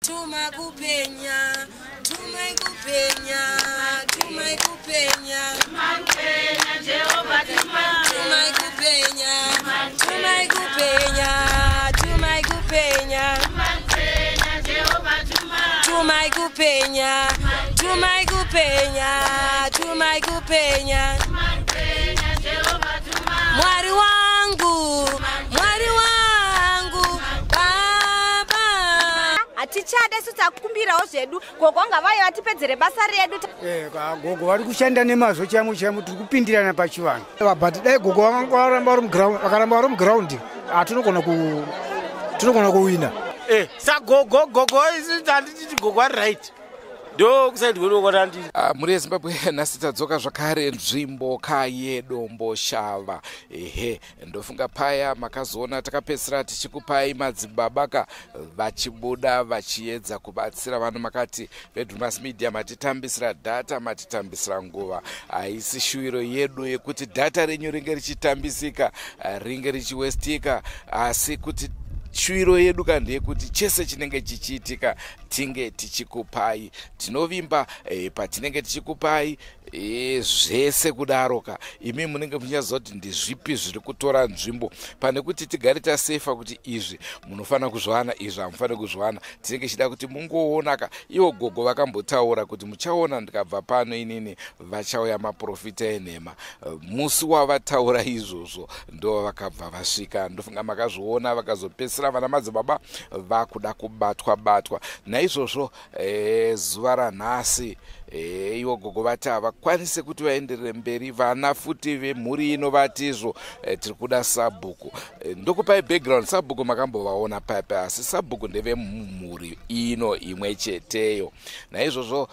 Tumai kupenya, tumai kupenya, tumai kupenya. Tumai kupenya, tumai kupenya, tumai kupenya. Tumai kupenya, tumai kupenya, tumai kupenya. Mwari wangu, Mwari wangu, Baba. Hatichada isu, takumbirawo zvedu gogo ngavauye vatipedzere basa redu. Gogo vari kushanda nemazvo chaimo chaimo, tiri kupindirana pachivanhu. But dai gogo vakaramba vari muground, vakaramba vari muground, hatinogona ku tinogona kuwina. Sagogo gogo isi handititi gogo ari right, ndo kuside kwedu kwati handiti. Mhuri yeZimbabwe, nhasi tadzoka zvakare nzvimbo kayeDomboshava. Ehe, ndofunga paya makazoona takapedzisira tichikupai madzibabaka vachibuda vachiedza kubatsira vanhu. Makati veDrumas Media matitambisira data, matitambisira nguva. Haisi shuwiro yedu yekuti data renyu ringe richitambisika, ringe richiwestika, asi kuti shuwiro yedu ka ndeyekuti chese chinenge chichiitika tinge tichikupai. Tinovimba patinenge tichikupai zvese kudaro ka, imi munenge muchinyaziva kuti ndezvipi zviri kutora nzvimbo, pane kuti tigare tasefa kuti izvi munofanira kuzviwana, izvi hamufaniri kuzviwana. Tinenge tichida kuti mungoona ka. Ivo gogo vakambotaura kuti muchaona ndikabva pano inini vachauya maprofita enhema. Musi wavataura izvozvo ndo vakabva vasvika. Ndofunga makazviona, vakazopedzisira vana madzibaba vakuda kubatwa batwa. Naizvozvo zuva ranhasi ivo gogo vati havakwanise kuti vaenderere mberi. Vana futi vemhuri ino vatizvo tiri kuda sabhuku. Ndokupai background. Sabhuku makambovaona paipai, asi sabhuku ndevemumhuri ino imwe cheteyo. Naizvozvo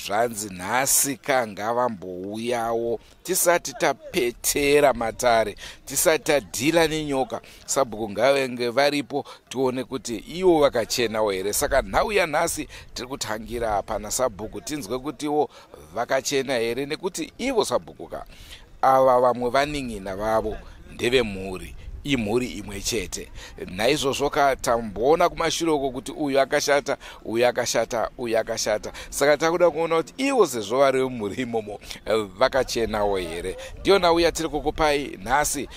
zvanzi nhasi kangavambouyawo tisati tapetera matare, tisati tadhila nenyoka. Sabhuku ngavenge varipo, tione kuti ivo vakachenawo here. Saka nhau yanhasi tiri kutangira pana sabhuku, tinzwe kutiwo vakachena here, nekuti ivo sabhuku ka ava vamwe vanin'ina vavo ndevemhuri, imhuri imwe chete. Naizvozvo ka tamboona kumashure uko kuti uyu akashata, uyu akashata, uyu akashata. Saka takuda kuona kuti ivo sezvo vari vemumhuri imomo vakachenawo here. Ndiyo nhau yatiri kukupai nhasi.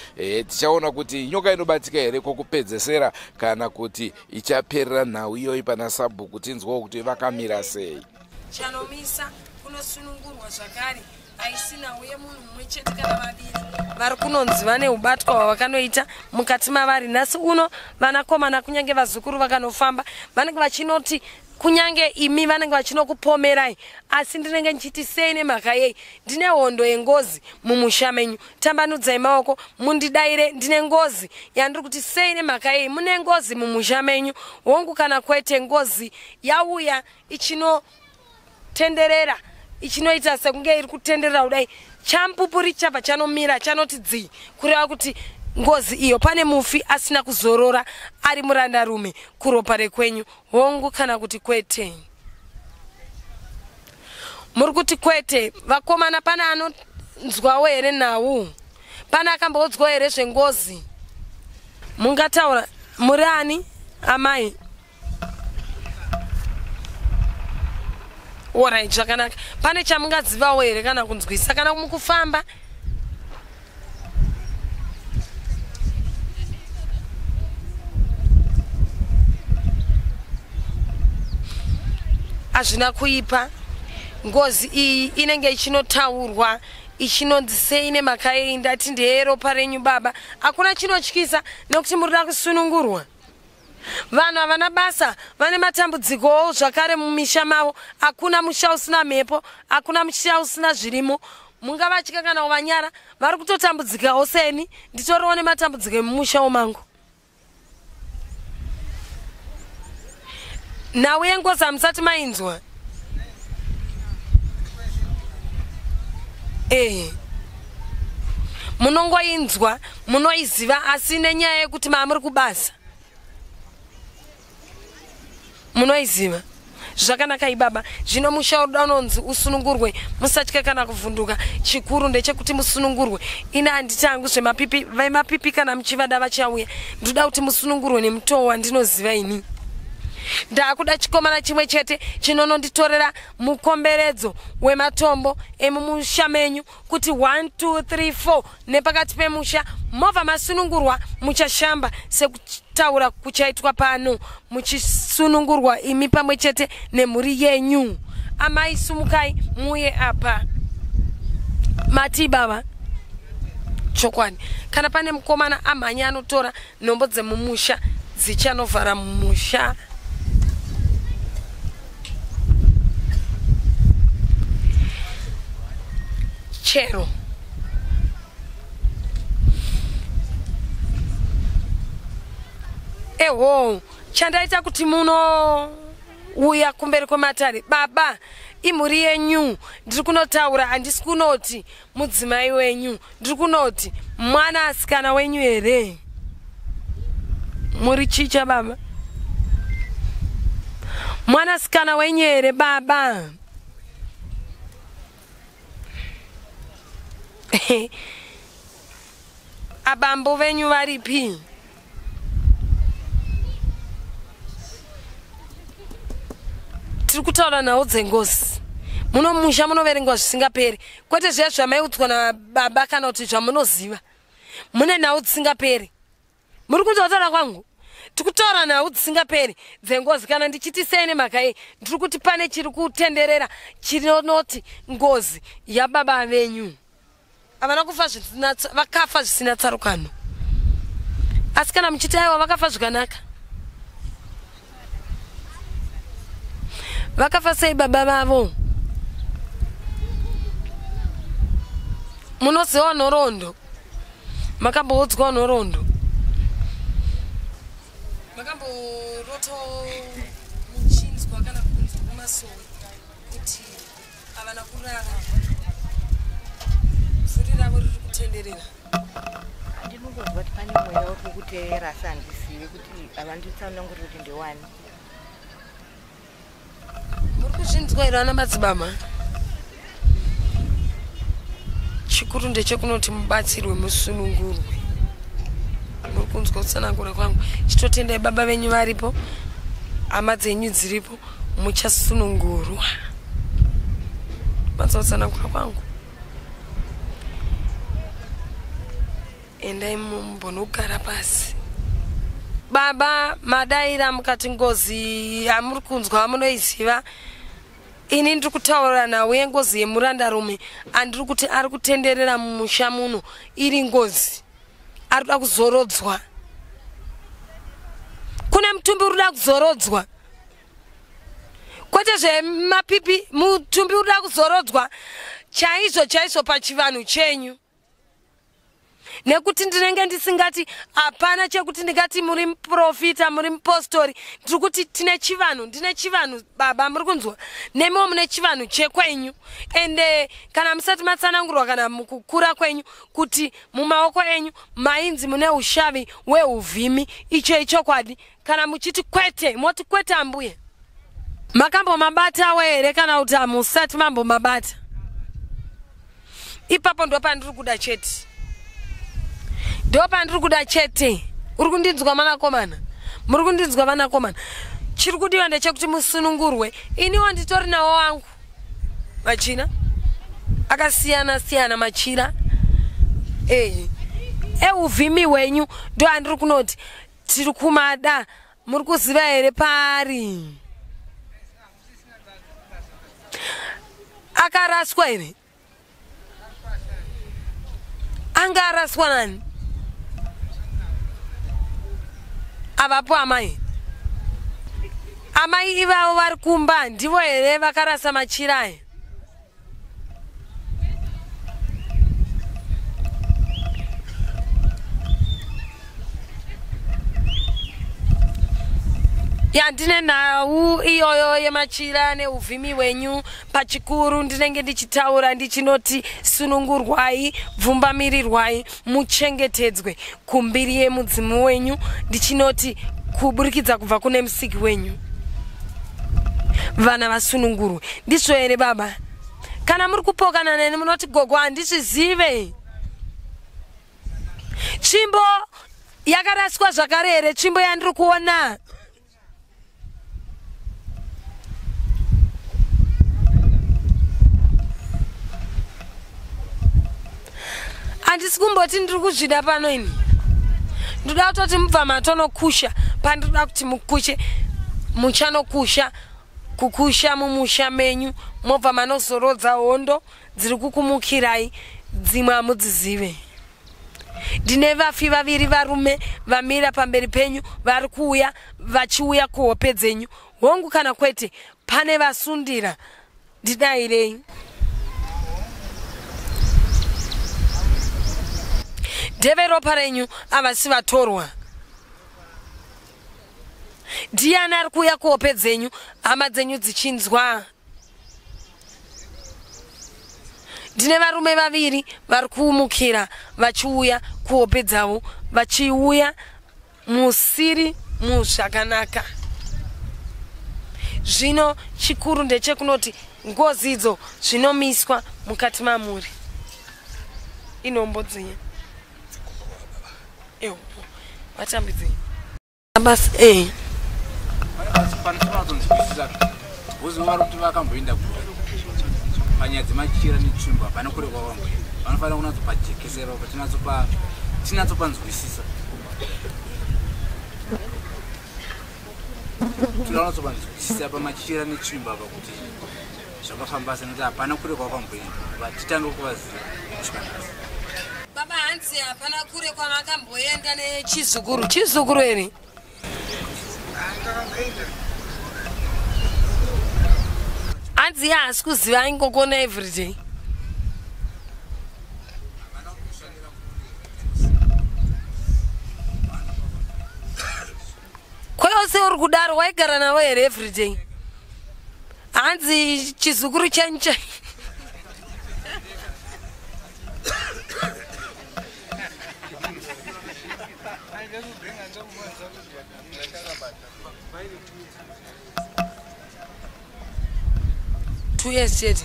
Tichaona kuti nyoka inobatika here kwokupedzesera, kana kuti ichaperera nhau iyoyi pana sabhuku, tinzwawo kuti vakamira sei. Chanomisa kunosunungurwa zvakare haisina uye munhu mumwe chete kana vaviri vari kunonzi vane ubatwa hwavakanoita mukati mavari. Nhasi uno vanakomana kunyange vazukuru vakanofamba vanenge vachinoti kunyange imi vanenge vachinokupomerai, asi ndinenge ndichiti sei nemhaka yei ndine hondo yengozi mumusha menyu. Tambanudzai maoko mundidaire, ndine ngozi yandiri kuti sei nemhaka yei mune ngozi mumusha menyu, hongu kana kwete? Ngozi yauya ichinotenderera, ichinoita sekunge iri kutenderera kudai, chamupupuri chabva chanomira, chanoti dzii, kureva kuti ngozi iyo pane mufi asina kuzorora ari murandarume kuropa rekwenyu, hongu kana kuti kwete? Muri kuti kwete. Vakomana, pane anonzwawo here nhau? Pane akamboudzwawo here zvengozi? Mungataura muri ani, amai? Alright, zvakanaka. Pane chamungazivawo here kana kunzwisa kana mukufamba? Hazvina kuipa. Ngozi iyi inenge ichinotaurwa ichinonzi sei nemhaka yei? Ndati ndeyeropa renyu baba, hakuna chinotyisa nekuti muri da kusunungurwa. Vanhu havana basa, vane matambudzikowo zvakare mumisha mavo. Hakuna musha usina mhepo, hakuna musha usina zvirimo. Mungavatya kana kuvanyara, vari kutotambudzikawo seni. Nditoriwo nematambudziko emumusha womangu. Nhau yengozi hamusati mainzwa? Ehe, munongoinzwa, munoiziva, asi nenyaya yekuti maamuri kubasa munoiziva zvakanaka. Ibaba, zvino musha uruda unonzi usunungurwe. Musatya kana kuvhunduka, chikuru ndechekuti musunungurwe. Ine handitangu zvemapipi, vemapipi kana muchivada vachauya. Ndoda kuti musunungurwe nemutoo wandinoziva ini. Ndakuda chikomana chimwe chete chinononditorera mukomberedzo wematombo emumusha menyu kuti 1 2 3 4 nepakati pemusha movha masunungurwa muchashamba sekutaura kuchaitwa pano muchisunungurwa imi pamwe chete nemhuri yenyu. Amai sumukai muuye apa. Mati baba chokwadi kana pane mukomana amhanya anotora nhombo dzemumusha dzichanovhara mumusha. Chero eho chandaita kuti munouya kumberi kwematare baba imhuri yenyu ndiri kunotaura handisi kunoti mudzimai wenyu ndiri kunoti mwana asikana wenyu here muri chicha baba mwanasikana wenyu here baba abambo venyu varipi tiri kutaura nhau dzengozi muno musha munoverengwa zvisingaperi kwete zviya zvamaiudzwa nababa kana kuti zvamunoziva mune nhau dzisingaperi muri kunzwa kutaura kwangu tikutaura nhau dzisingaperi dzengozi kana ndichiti sei nemhaka yei ndiri kuti pane chiri kutenderera chinonoti ngozi yababa venyu havana kufa zvisina vakafa zvisina tsarukano asi kana muchiti aiwa vakafa zvakanaka vakafa sei baba vavo munoziva nhoroondo makamboudzwa nhoroondo makamboroto muchinzwa kana kunzwa kumasowe kuti havana kurara vhuri ravo riri kutenderera Ndinongonzwa kuti pane mweya uri kukuteera asi handizivi kuti havanditsananguri kuti ndewani. Muri kuzvinzwa here ana madzibaba? Chikuru ndechekunoti mubatsirwe musunungurwe. Muri kunzwa kutsanangura kwangu? Chitotendai baba venyu varipo, hama dzenyu dziripo, muchasunungurwa. Manzwa kutsanangura kwangu? Endai mumbonogara pasi. Baba madaira mukati ngozi yamuri kunzwa munoiziva. Ini ndiri kutaura nhau yengozi yemurandarume andiri kuti ari kutenderera mumusha muno iri ngozi ari kuda kuzorodzwa. Kune mutumbi uri kuda kuzorodzwa. Kwete zvemapipi, mutumbi uri kuda kuzorodzwa chaizvo chaizvo pachivanhu chenyu. Nekuti ndinenge ndisingati hapana chekuti ndingati muri muprofita muri mupostori ndiri kuti tine chivanhu ndine chivanhu baba muri kunzwa nemiwo mune chivanhu chekwenyu ende kana musati matsanangurwa kana mukukura kwenyu kuti mumaoko enyu mainzi mune ushavi hweuvhimi icho ichokwadi kana muchiti kwete moti kwete ambuya makambomabatawo here kana kuti hamusati mambomabata ipapo ndopandiri kuda chete ndopandiri kuda chete uri kundinzwa manakomana muri kundinzwa vanakomana chiri kudiwa ndechekuti musunungurwe iniwo nditori nawo wangu machira akasiyana siyana machira eyi euvhimi hwenyu ndo andiri kunoti tiri kumada muri kuziva here paari akaraswa here anga araswa nani avapo amai amai ivavo vari kumba ndivo here vakarasa machira aya ya ndine nhau iyoyo yemachira neuvhimi hwenyu pachikuru ndinenge ndichitaura ndichinoti sunungurwai bvumbamirirwai muchengetedzwe kumbiri yemudzimu wenyu ndichinoti kuburikidza kubva kune musiki wenyu vana vasunungurwe ndizvo here baba kana muri kupokana neni munoti gogo handizvizive tsvimbo yakaraswa zvakare here tsvimbo yandiri kuona Handisi kumboti ndiri kuzvida pano ini. Ndoda kutoti mubva matonokusha pandinoda kuti mukushe, muchanokusha kukusha mumusha menyu, mobva manozorodza hondo dziri kukumukirai, dzimwe hamudzizive. Ndine vafi vaviri varume vamira pamberi penyu, vari kuuya vachiuya kuhope dzenyu. Hongu kana kwete, pane vasundira, ndidairei. Ndeve ropa renyu, avasi vatorwa. Ndiani ari kuuya kuhope dzenyu, hama dzenyu dzichinzwa? Ndine varume vaviri vari kuumukira vachiuya kuhope dzavo, vachiuya musiri muzvakanaka. Zvino chikuru ndechekunoti ngozi idzo zvinomiswa mukati mamuri. Inombo dzenyu ewo vatambidzei basi. Panotonzwisisa vozi vari kuti vakamboenda kure panyaya dzemachira netsvimbo, hapana kure kwavangoenda. Vanofanira kunatsopajekesera tinatsopanzwisisa, toda kunatsopanzwisisa pamachira netsvimbo apa kuti zvakafamba sei, nekuti hapana kure kwakamboenda titange kuvaziva kusvika nhasi. Baba, hanzi hapana kure kwamakamboenda nechizukuru. Chizukuru here? Hanzi iye haasi kuziva, aingokona everyday. Kweyose uri kudaro, waigara navo here everyday? Hanzi chizukuru chenyu cha 2 years chete.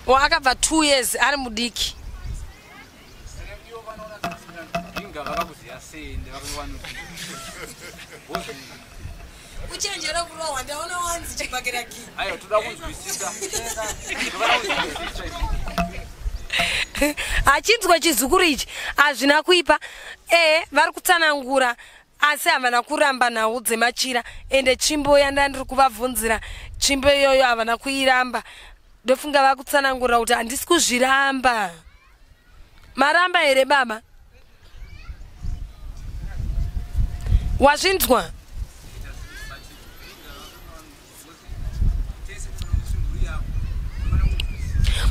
O akabva 2 years ari mudiki. Inga vakakuziva sei ende vakanoti? Uchenjera kurohwa, ndaona wanzi chibhakera ki. Aiwa, toda kunzwisisa, toda kunzwisisa. Achinzwa chizukuru ichi hazvina kuipa. Ee, vari kutsanangura asi havana kuramba nhau dzemachira, ende tsvimbo yandandiri kuvabvunzira, tsvimbo iyoyo havana kuiramba. Ndofunga vakutsanangura kuti handisi kuzviramba. Maramba here baba? Wazvinzwa?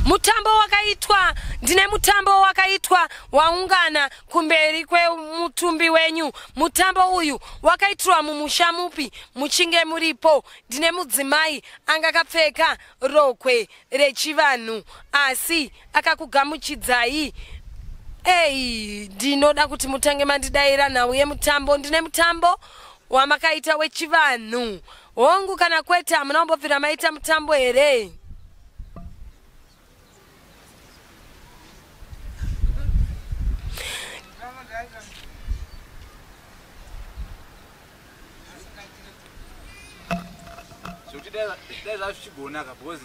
Mutambo wakaitwa, ndine mutambo wakaitwa waungana kumberi kwemutumbi wenyu. Mutambo uyu wakaitirwa mumusha mupi muchinge muripo? Ndine mudzimai anga akapfeka rokwe rechivanhu asi akakugamuchidzai. Ei, ndinoda kuti mutange mandidayira nhau yemutambo. Ndine mutambo wamakaita wechivanhu, hongu kana kwete? Hamuna kumbobvira maita mutambo here? Zvekuti dai zvazvichigonaka, because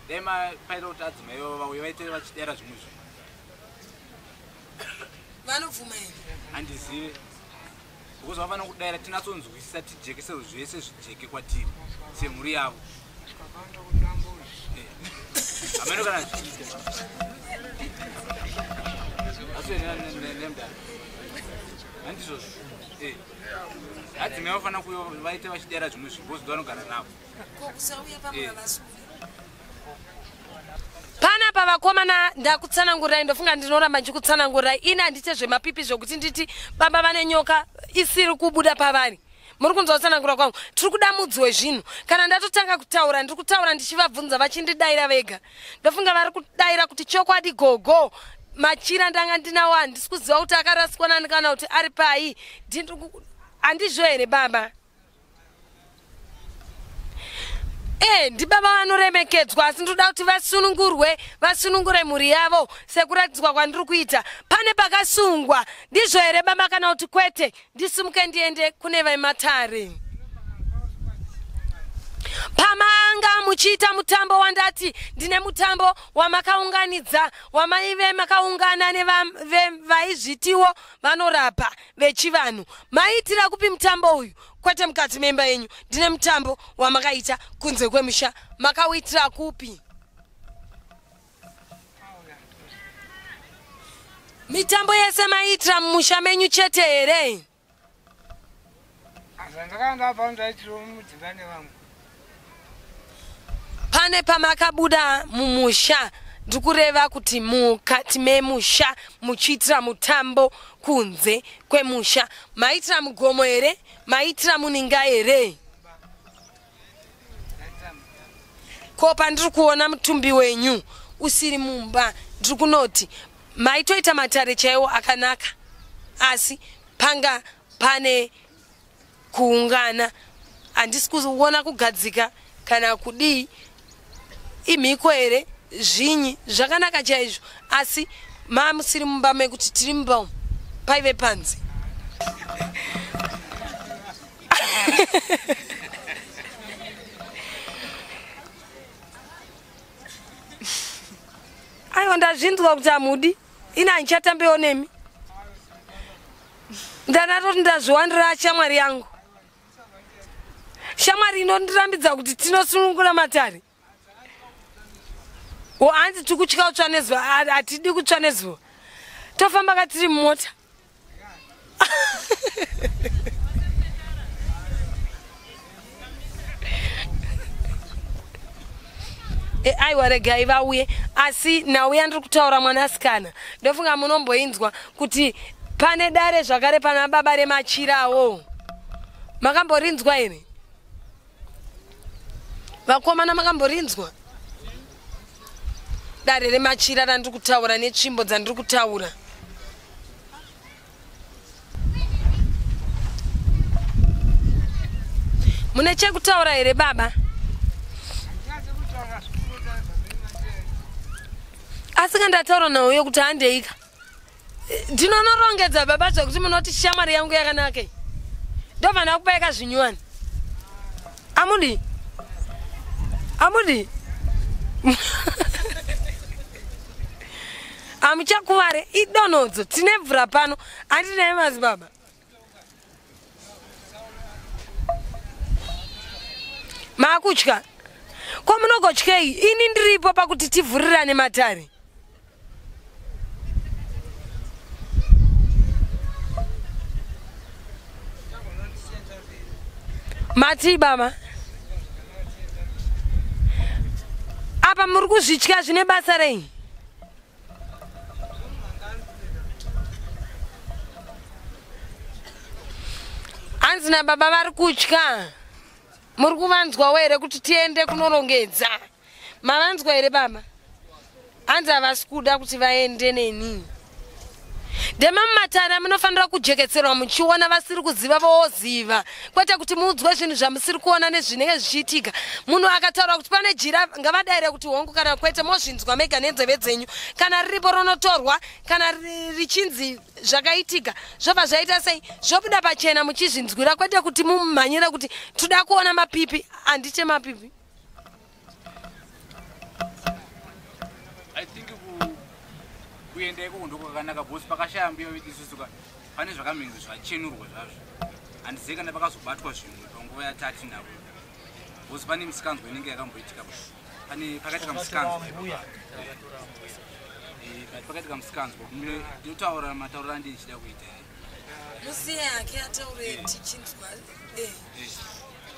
dai paita kuti adzimai vavo vauye vaite vachidera zvimwe zvinhu. Vanobvuma here? Handizive, because vafanira kudaira tinatsonzwisisa, tijekeserwe zvese, zvijeke kwatiri semhuri yavo. Hameno kana zvichiita asi nemudaro handizvozvo. Adzimai vafanira kuuya vaite vachidera zvimwe zvinhu, because vanogara navo. Kusauya pamwe havasuri panapa. Vakomana, ndakutsanangurirai, ndofunga ndinoramba ndichikutsanangurirai. Ini handite zvemapipi zvokuti nditi baba vane nyoka isiri kubuda pavari. Muri kunzwa kutsanangura kwangu? Tiri kuda mudzi wezvinhu. Kana ndatotanga kutaura, ndiri kutaura ndichivabvunza, vachindidayira vega. Ndofunga vari kudayira kuti chokwadi gogo, machira ndanga ndinawo, handisi kuziva kuti akaraswa nani kana kuti ari pai. Handizvo here baba? E, ndibaba vanoremekedzwa, asi ndoda kuti vasunungurwe, vasunungure mhuri yavo sekuratidzwa kwandiri kuita. Pane pakasungwa, ndizvo here baba kana kuti kwete? Ndisimuke ndiende kune vematare. Pamanga muchiita mutambo wandati ndine mutambo wamakaunganidza wamaive makaungana nevaizvitiwo vanorapa vechivanhu. Maiitira kupi mutambo uyu? Kwete mukati memba yenyu. Ndine mutambo wamakaita kunze kwemusha. Makauitira kupi? Mitambo yese maiitira mumusha menyu chete here? Pane pamakabuda mumusha, ndikureva kuti mukati memusha muchiitira mutambo kunze kwemusha. Maitira mugomo here? Maitira muninga here? Ko pandiri kuona mutumbi wenyu usiri mumba, ndiri kunoti maitoita matare chaiwo akanaka, asi panga pane kuungana. Handisi kuona kugadzika kana kudii. Imhiko here? Zvinyi zvakanaka chaizvo, asi mamusiri mumba mekuti tiri mumba umu, paive panze. Aiwa, ndazvinzwa kuti hamudi. Ini handichatambewo nemi. Ndanatoti ndazviwanira shamwari yangu, shamwari inondirambidza kuti tinosunungura matare. O hanzi tiri kutya kutsva nezuva. Hatidi kutsva nezuva, tofamba katiri mumota. E, aiwa, regai vauye. Asi nhau yandiri kutaura, mwanasikana, ndofunga munomboinzwa kuti pane dare zvakare pana baba remachirawo. Makamborinzwa here, vakomana? Makamborinzwa dare remachira randiri kutaura netsvimbo dzandiri kutaura? Mune chekutaura here, baba? Asi kandataura nhau yokuti handeika, ndinonorongedza baba, zvekuti munoti shamwari yangu yakanaka, ndobva ndakupaika zvinyuwani. Amudi, amudi, hamuchakuvare. Idonhodzo, tine mvura pano, handinai madzibaba? Maakutya ko? Munogotyei? Ini ndiripo pakuti tivhurirane matare. Mati baba, apa muri kuzvitya zvine basa rei? Hanzi nababa vari kutya. Muri kuvanzwawo here kuti tiende kunorongedza? Mavanzwa here, baba? Hanzi havasi kuda kuti vaende neni. Ndema mumatare munofanira kujeketserwa muchiona, vasiri kuziva vooziva, kwete kuti muudzwe zvinhu zvamusiri kuona nezvinenge zvichiitika. Munhu akataura kuti pane jira, ngavadaire kuti hongu kana kwete, mozvinzwa mega nenzeve dzenyu. Kana riripo ronotorwa, kana richinzi zvakaitika zvobva zvaita sei, zvobuda pachena muchizvinzwira, kwete kuti mumhanyire kuti toda kuona mapipi. Handite mapipi. I think kuenda ikoko ndokwakanaka, because pakashaya mbuya vedu isusu ka, pane zvakamhingi zvachenurwa zvazvo. Handizivi kana pakazobatwa zvimwe panguva yatati navo, because pane misikanzwa inenge yakamboitika, pane pakaitika misikanzwa. But pakaitika misikanzwa, ndinotaura matauriro andi ndichida kuita. Musiye hake ataure tichinzwa.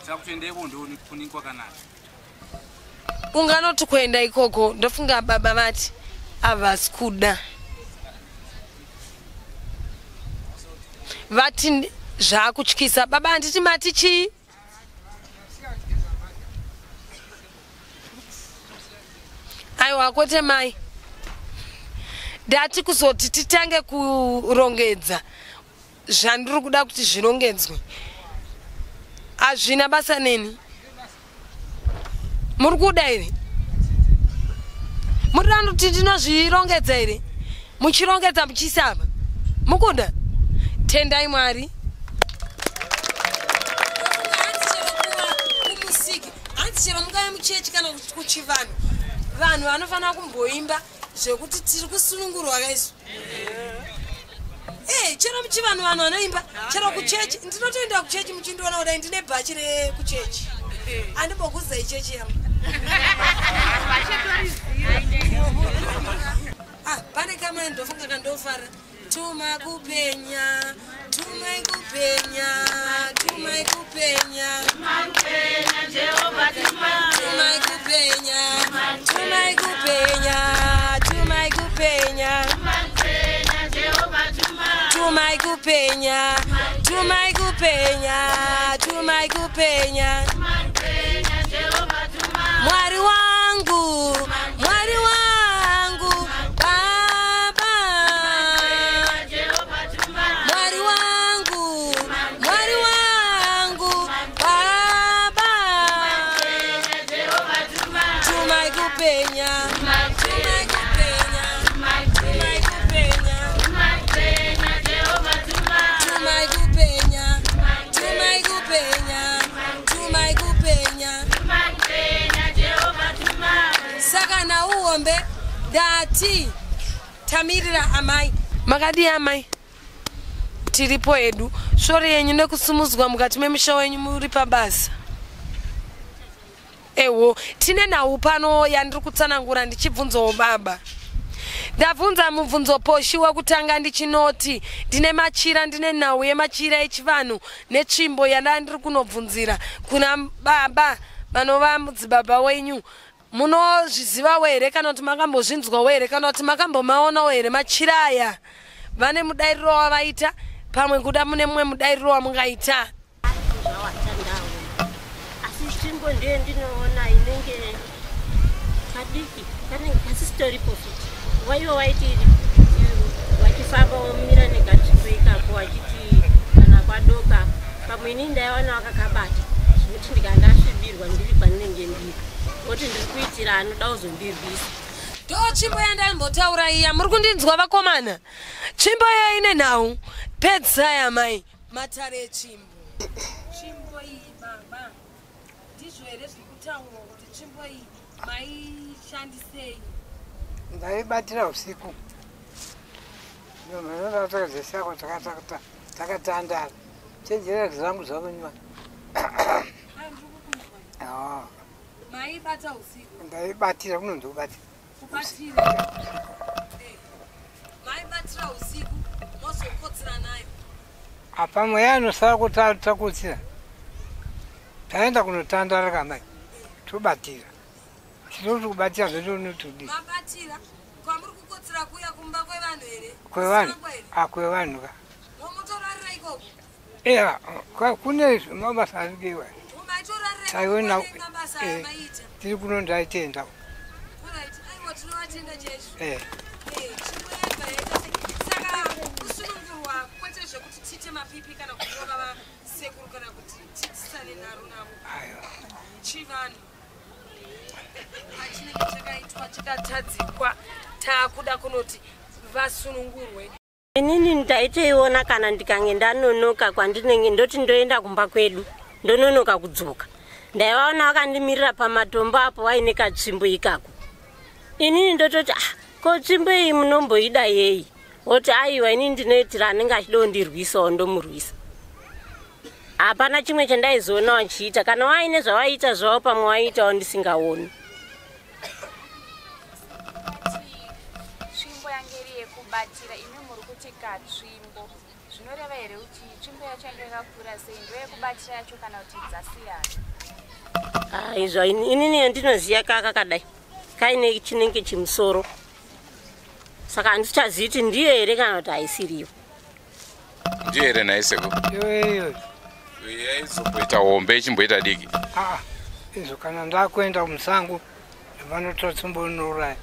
Saka kutoenda ikoko ndokunenge kwakanaka. Unganoti kuenda ikoko, ndofunga baba vati havasi kuda, vati zvaakutyisa. Baba, handiti mati chii? Aiwa, kwete mai, ndati kuzoti titange kurongedza zvandiri kuda kuti zvirongedzwe, hazvina basa neni. Muri kuda here? Muri kuda kuti ndinozvirongedza here? Muchirongedza muchisava mukuda. Tendai Mwari. Kumusiki. Hanzi chero mungave muchechi kana kuchivanhu, vanhu vanofanira kumboimba zvekuti tiri kusunungurwa kaisu. Chero muchivanhu vanhu vanoimba, chero kuchechi. Ndinotoenda kuchechi, muchindiona kudai ndine bhachi rekuchechi. Andimbokuzai chechi yangu. Pane kamwe ndofunga kandofara. Tuma kupenya, tumai kupenya, tumai kupenya, tumai kupenya, tumai kupenya, tumai kupenya, tumai kupenya, tumai kupenya, tumai kupenya. Mwari wangu, Mwari wangu, Baba. Mwari wangu, Mwari wangu, Baba. Tumai kupenya, tumai kupenya, tumai kupenya, tumai kupenya, tumai kupenya, tumai kupenya. Saka nauombe dati tamirira amai. Makadii amai? Tiripo hedu. Svori yenyu nekusumudzwa mukati memusha wenyu muri pabasa. Ewo, tine nhau pano yandiri kutsanangura ndichibvunzawo baba. Ndabvunza mubvunzo poshi wekutanga ndichinoti ndine machira, ndine nhau yemachira echivanhu netsvimbo yandandiri kunobvunzira kuna baba vanova mudzibaba wenyu. Munozvizivawo here kana kuti makambozvinzwawo here kana kuti makambomaonawo here machira aya? Vane mudairiro wavaita, pamwe kuda mune mumwe mudairiro wamungaita. Asi tsvimbo ndiyo ndinoona inenge kadiki, kanenge kasisitoripo futi. Waiva waiti vachifamba vomira nekatsvimbo ikako vachiti kana kwadoka, pamwe inini ndaiwana vakakabata zvekuti ndikandasvibirwa ndiri pandinenge ndiri, oti ndiri kuitira anoda kuzondirwisa. Ndo tsvimbo yandambotaura iya, muri kundinzwa vakomana? Tsvimbo iya ine nhau. Pedzisai amai matare etsvimbo. Tsvimbo iyi baba, ndizvo here zviri kutaurwa kuti tsvimbo iyi maishandisei? Ndaibatira usiku. Ndinotakadzesako takatandara. Chenjera zangu zvakunywa. Maibata usiku? Ndaibatira, kunonzi kubatira. Kubatira. Maibatira usiku mozokotsera nayo. Apa mweya anosara kutakutsira. Taenda kunotandara kamai. Tobatira. Tinoti kubatira zvetinotodii. Mabatira kwamuri kukotsera kuya kumba kwevanhu here? Kwevanhu. Kwevanhu ka. Motorarira ikoko? Eya, kune mabasa arikiwa. Maitorarira mabasa amaita. Tiri kuno ndaitenda. Alright, aiwa tinovatenda chaizvo. Saka kusunungurwa kwete zvekuti tiite mapipi kana kurova vasekuru kana kuti tiitisane nharo navo. Chivanhu pachinenge chakaitwa chakatadzikwa, taakuda kunoti vasunungurwe. Inini ndaitoiona kana ndikange ndanonoka kwandinenge ndoti ndoenda kumba kwedu, ndononoka kudzoka. Ndaivaona vakandimirira pamatombo apo vaine katsvimbo ikako. Inini ndototi ko tsvimbo iyi munomboida yei? Oti aiwa inini ndinoitira anenge achida kundirwisawo ndomurwisa. Hapana chimwe chandaizoona vachiita, kana vaine zvavaiita zvavo pamwe vaiitawo ndisingaoni. Tsvimbo yange iri yekubatira, imi muri kuti katsvimbo. Zvinoreva here kuti tsvimbo yacho yange yakakura sei? Ndoyekubatira yacho kana kuti dzasiyana? Izvo inini ndinoziva kakadai kaine chinenge chimusoro, saka handichazivi kuti ndiyo here kana kuti haisiriyo. Ndiyo here nhai sekuru? Iyoyo. Yaizomboita hombe ichimboita diki. Izvo kana ndakuenda kumusango vanotora tsvimbo inouraya,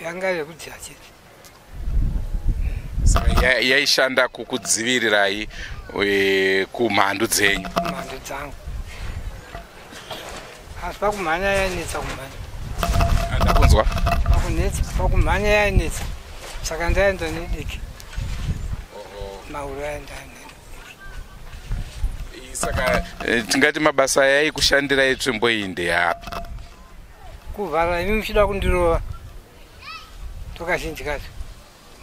yanga yekudziya chete. Saka yaishanda kukudzivirirai kumhandu dzenyu. Kumhandu dzangu. Asi pakumhanya yainetsa kumhanya. Ndakunzwa. Pakumhanya yainetsa. Saka ndaenda nediki. Mauro aenda nediki. Saka tingati mabasa yaikushandirai tsvimbo iyi ndeyapi? Kuvhara imi muchida kundirova. Tokazhinji kacho.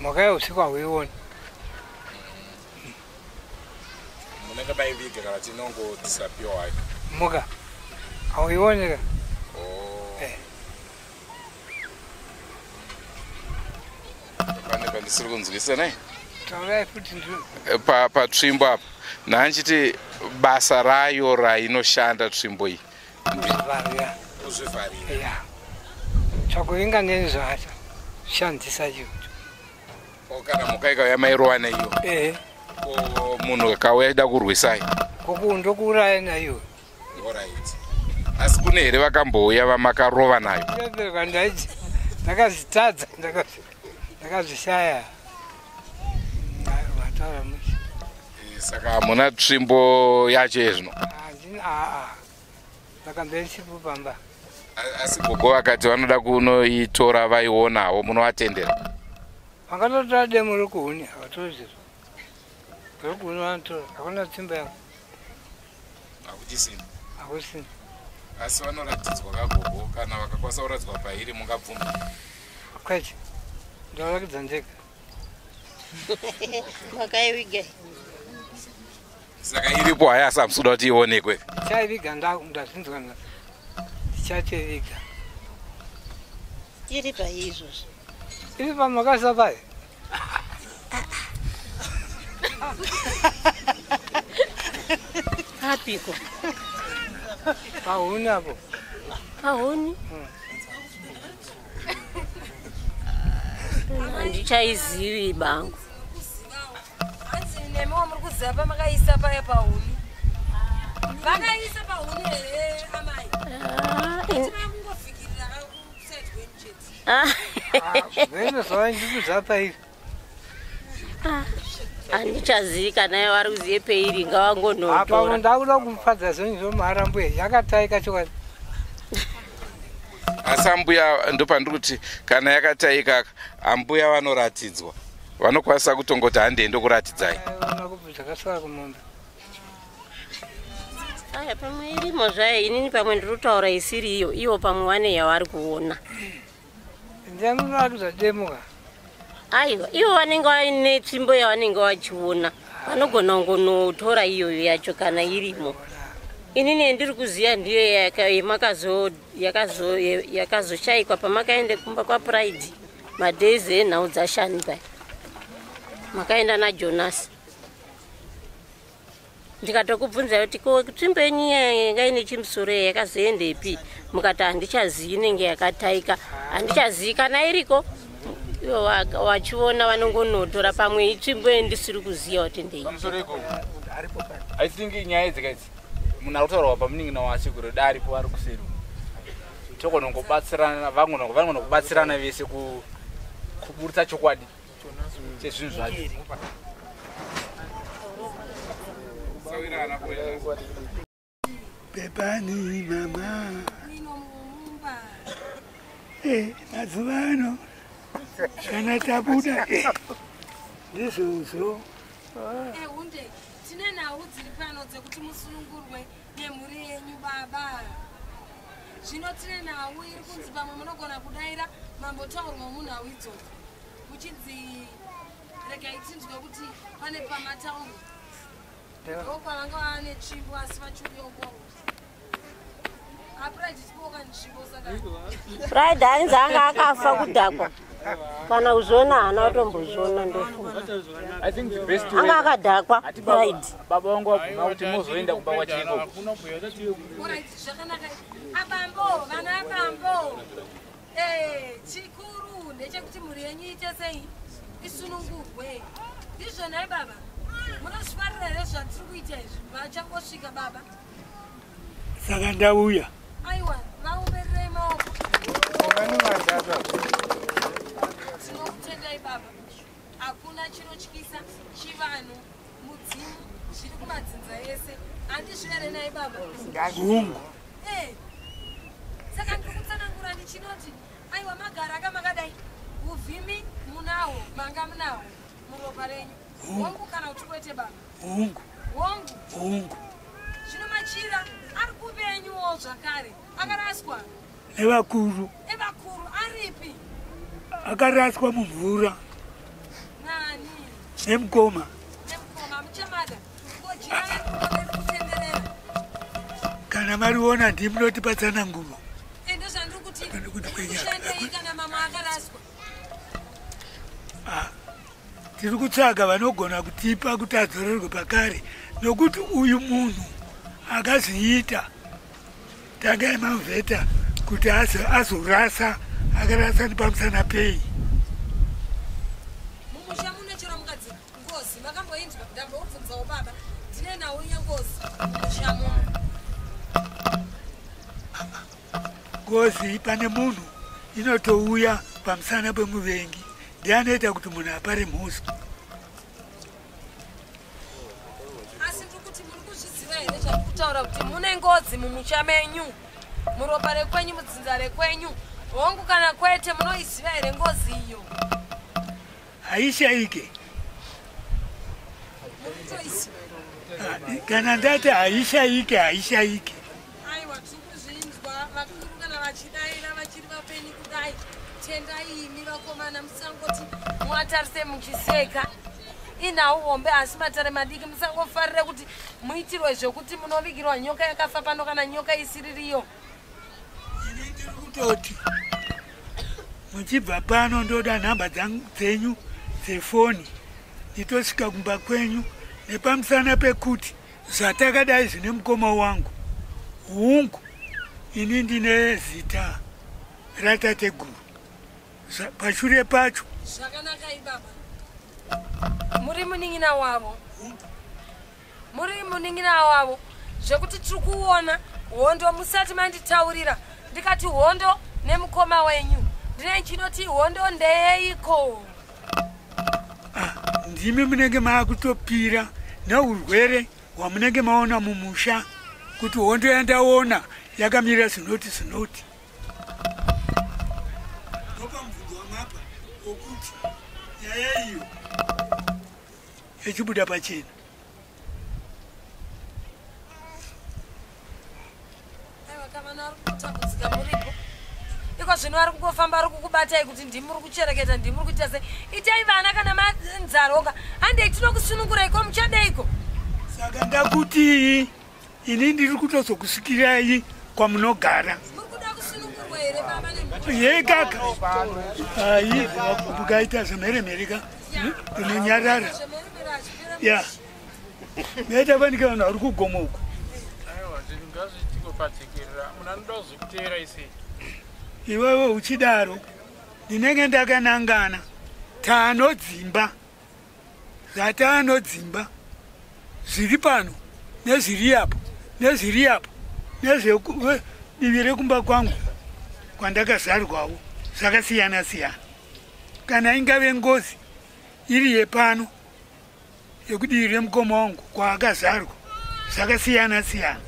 Mhaka yeusiku hauioni. Munenge maiviga kana tinongodisappear hayo? Mhuka hauioni ka. Oh. Eh. Pane pandisiri kunzwisa nai? Taurai futi ndiri. Patsvimbo apa nhanchiti basa rayo rainoshanda tsvimbo iyi. Kuzvivharira. Kuzvivharira. Ya. Tsvakuvinga neni zvacho. Shandisa ichocho. O kana mhuka ikauya mairova neiyo? Ehe. Ko munhu akauya achida kurwisai? Koku ndokuuraya naiyo. Alright. Asi kune here vakambouya vamakarova nayo? Ndabereka ndaiti ndakazvitadza ndakazvishaya. Mataura muchi. Saka hamuna tsvimbo yacho yezvino? Handina aa. Ndakambe ndisipo pamba. Asi gogo vakati vanoda kunoitora vaionawo, munovatendera? Vangatotora demo rekuhuni, havatori zviro. Rekuhuni vanotora, hakuna tsvimbo yangu. Hakuchisina? Hakusina. Asi vanoratidzwa kagogo, kana vakakwanisa kuratidzwa pairi mungabvuma? Kwete, ndoratidza ndega. Makaiviga. Saka iripo haya, asi hamusi kuda kuti ionekwe? Ndichaiviga, ndazvinzwa, ndichatoiviga. Iri paizvozvo. Iri pamakasa pai. Apiko? Pahuni apo. Pahuni? Handichaizivi bangu. Hanzi nemi wamuri kuziva pamakaisa paya pahuni. Vakaisa pahuni here amai? Kungofikirira kuside kwenyu chete. Vene zvava ndikuziva pairi. Handichazivi kana vari kuzive peiri, Apa ngavangonotora. ndakuda kufadza zvinhu zvomahara mbuya, yakataika chokwadi. Asi ambuya, ndopandiri kuti kana yakataika ambuya vanoratidzwa, vanokwanisa kutongoti handei ndokuratidzai. Ona kubva zvakasara kumombe. Aya pamwe irimo zvayo, inini pamwe ndiri kutaura isiri iyo, ivo pamwe vane yavari kuona. Ndiani unoratidza demo ka? Aiwa, ivo vanenge vaine tsvimbo yavanenge vachiona, vanogona kungonotora iyoyo yacho kana irimo. Inini ndiri kuziva ndiyo yakazoshayikwa pamakaenda kumba kwaPride madhezi enhau dzashani paya. Makaenda naJonas. Ndikatokubvunza kuti ko tsvimbo yenyu yanga ine chimusoro yakazoendepi, mukati handichazivi, inenge yakataika, handichazivi kana iriko. Ivo vachiona vanongonotora pamwe itsvimbo yendisiri kuziva kuti ndei. Pamusoro ikoko. I think nyaya idzi kaidzi munhu ari kutaurwa pamunin'ina wasekuru da aripo ari kuseri. Togona kungobatsirana, vanogona kubatsirana vese kuburitsa chokwadi chezvinhu zvacho. Bebani mama. Mazuva ano kana tabuda ndizvozvo. Hunde, tine nhau dziri pano dzekuti musunungurwe nemhuri yenyu baba. Zvino tine nhau iri kunzi pamwe munogona kudaira mambotaurwa munhau idzodzo. Muchinzi regai tinzwe kuti pane pamataurwa. Ndokwavanga vane tsvimbo asi vachiuya. Apride tipoka nzvimbo saka. Pride ainzi anga akafa kudhakwa. Kana kuzviona haana kutombozviona ndofunga. I think the best way. Anga akadhakwa Pride. Baba vangu vabvuma kuti mozoenda kumba kwachiko. Alright, zvakanaka. Abambo, vana abambo. Chikuru ndechekuti mhuri yenyu iite sei? Isunungurwe. Ndizvo nhai baba? Munozvifarira here zvatiri kuita izvi? Vachangosvika baba. Saka ndauya. Aiwa, vaombererei maoko. Tinokutendai baba. Hakuna chinotyisa, chivanhu, mudzimu, zviri kumadzinza ese. Handizvivere nai baba? Hungu. Saka ndiri kutsanangura ndichinoti aiwa magara aka makadai, uvhimi munawo, manga munawo muropa renyu. Hongu kana kuti kwete baba? Hungu. Hongu. Hungu. Akaraswawo zvakare. Akaraswa nevakuru. Evakuru aripi? Akaraswa mumvura. Nani? Nemukoma. Nemukoma muchamada. Ngojira kutenderera. Kana mariona ndimunotipa tsananguro. Ende zvandiri kuti kushandei kana mama akaraswa. Tiri kutsvaga vanogona kutipa kuti adzorerwe pakare, nokuti uyu munhu akazviita tanga imamuvheta kuti azorasa, akarasa nepamusana pei. Mumusha munochera mukadzi ngozi makamboinzwa, ndambobvunzawo baba, ndine nhau yengozi mumusha muno. Ngozi pane munhu inotouya pamusana pemuvengi, ndiye anoita kuti munhu apare mhosva. Asi ndiri kuti muri kuzviziva here zvandiri kutaura kuti mune ngozi mumusha menyu, muropa rekwenyu, mudzinza rekwenyu? Hongu kana kwete, munoiziva here ngozi iyo? Haishaike. Muri kutoiziva? Kana ndati haishaike, haishaike. Aiwa, tiri kuzvinzwa vakuru kana vachidaira vachiri vapenyu kudai. Tendai imi vakomana, musangoti muatarise muchiseka. Inhau hombe asi matare madiki, musangofarire kuti muitirwe zvekuti munovigirwa nyoka yakafa pano kana nyoka isiririyo. Ini ndiri kutoti muchibva pano ndoda nhamba dzenyu dzefoni, nditosvika kumba kwenyu nepamusana pekuti zvatakadai zvine mukoma wangu. Hungu, ini ndine zita ratateguru. Pashure pacho. Zvakanaka ibaba. Muri munin'ina wavo. Muri munin'ina wavo. Zvekuti tiri kuona hondo musati manditaurira. Ndikati hondo nemukoma wenyu. Ndine chinoti hondo ndeyeiko? Ndimi munenge maakutopira neurwere hwamunenge maona mumusha kuti hondo yandaona yakamira zvinoti zvinoti. Ndopa mubvunzo wamapa wokuti nyaya iyo ichibuda pachena. Aiwa, kavana vari kutambudzika muripo. Iko zvino vari kungofamba vari kukubatai kuti ndimi muri kuchereketa, ndimi muri kuita sei. Itai vana kana manzaroka. Handei tinokusunungurai, muchadeiko? Saka ndakutii ini ndiri kutozokusvikirai kwamunogara. Muri kuda kusunungurwa here baba nemhuri? Ye kaka. Ai, mukaita zvemheremhere ka ndinonyarara. Zvemheremhere hazvipera. Ya. Maita fanike vanhu vari kugomo uku. Aiwa, zvinhu ngazviitike pajekerera, munhu anoda kuzokuteera isei. Iwewe uchidaro ndinenge ndakanangana taanodzimba, zvataanodzimba zviri pano nezviri apo nezviri apo nezvedivi rekumba kwangu kwandakazvarwawo zvakasiyana siyana. Kana ingave ngozi iri yepano yekudivi remukoma wangu kwaakazvarwa zvakasiyana siyana.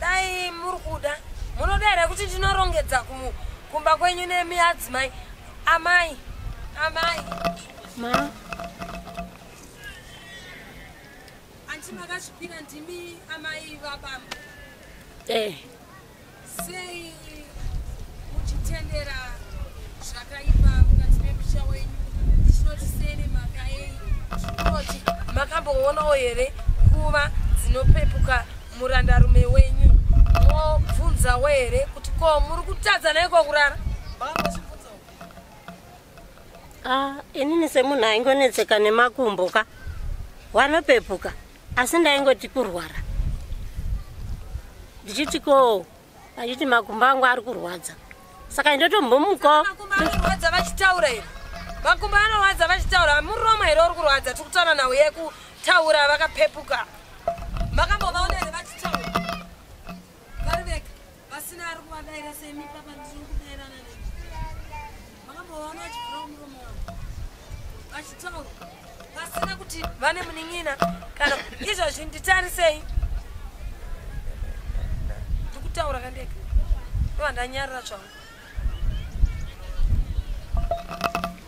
Dai muri kuda, munoda here kuti ndinorongedza kumba kwenyu nemi adzimai? Amai, amai. Ma. Anti makazvipira ndimi amai vabambo. Sei muchitendera zvakaipa mukati memusha wenyu? Ndichinoti sei nemhaka yei? Ndinoti makamboonawo here nguva dzinopepuka murandarume wenyu? Mobvunzawo here kuti ko muri kutadza naiko kurara? Makambozvibvunzawo? Inini semunhu aingonetseka nemakumbo ka wanopepuka, asi ndaingoti kurwara, ndichiti ko achiti makumbo angu ari kurwadza, saka ndotombomukawo. Makumbo anorwadza vachitaura here? Makumbo anorwadza vachitaura, muromo here uri kurwadza? Tiri kutaura nhau yekutaura vakapepuka. Makambovaona here vachitaura vari vega vasina ari kuvadaira semi papa ndiri kudairana nemi? Makambovaona vachivhura muromo wavo vachitaura vasina kuti vane munin'ina kana izvozvi? Nditarisei, ndiri kutaura kandega, ndova ndanyarara zvangu.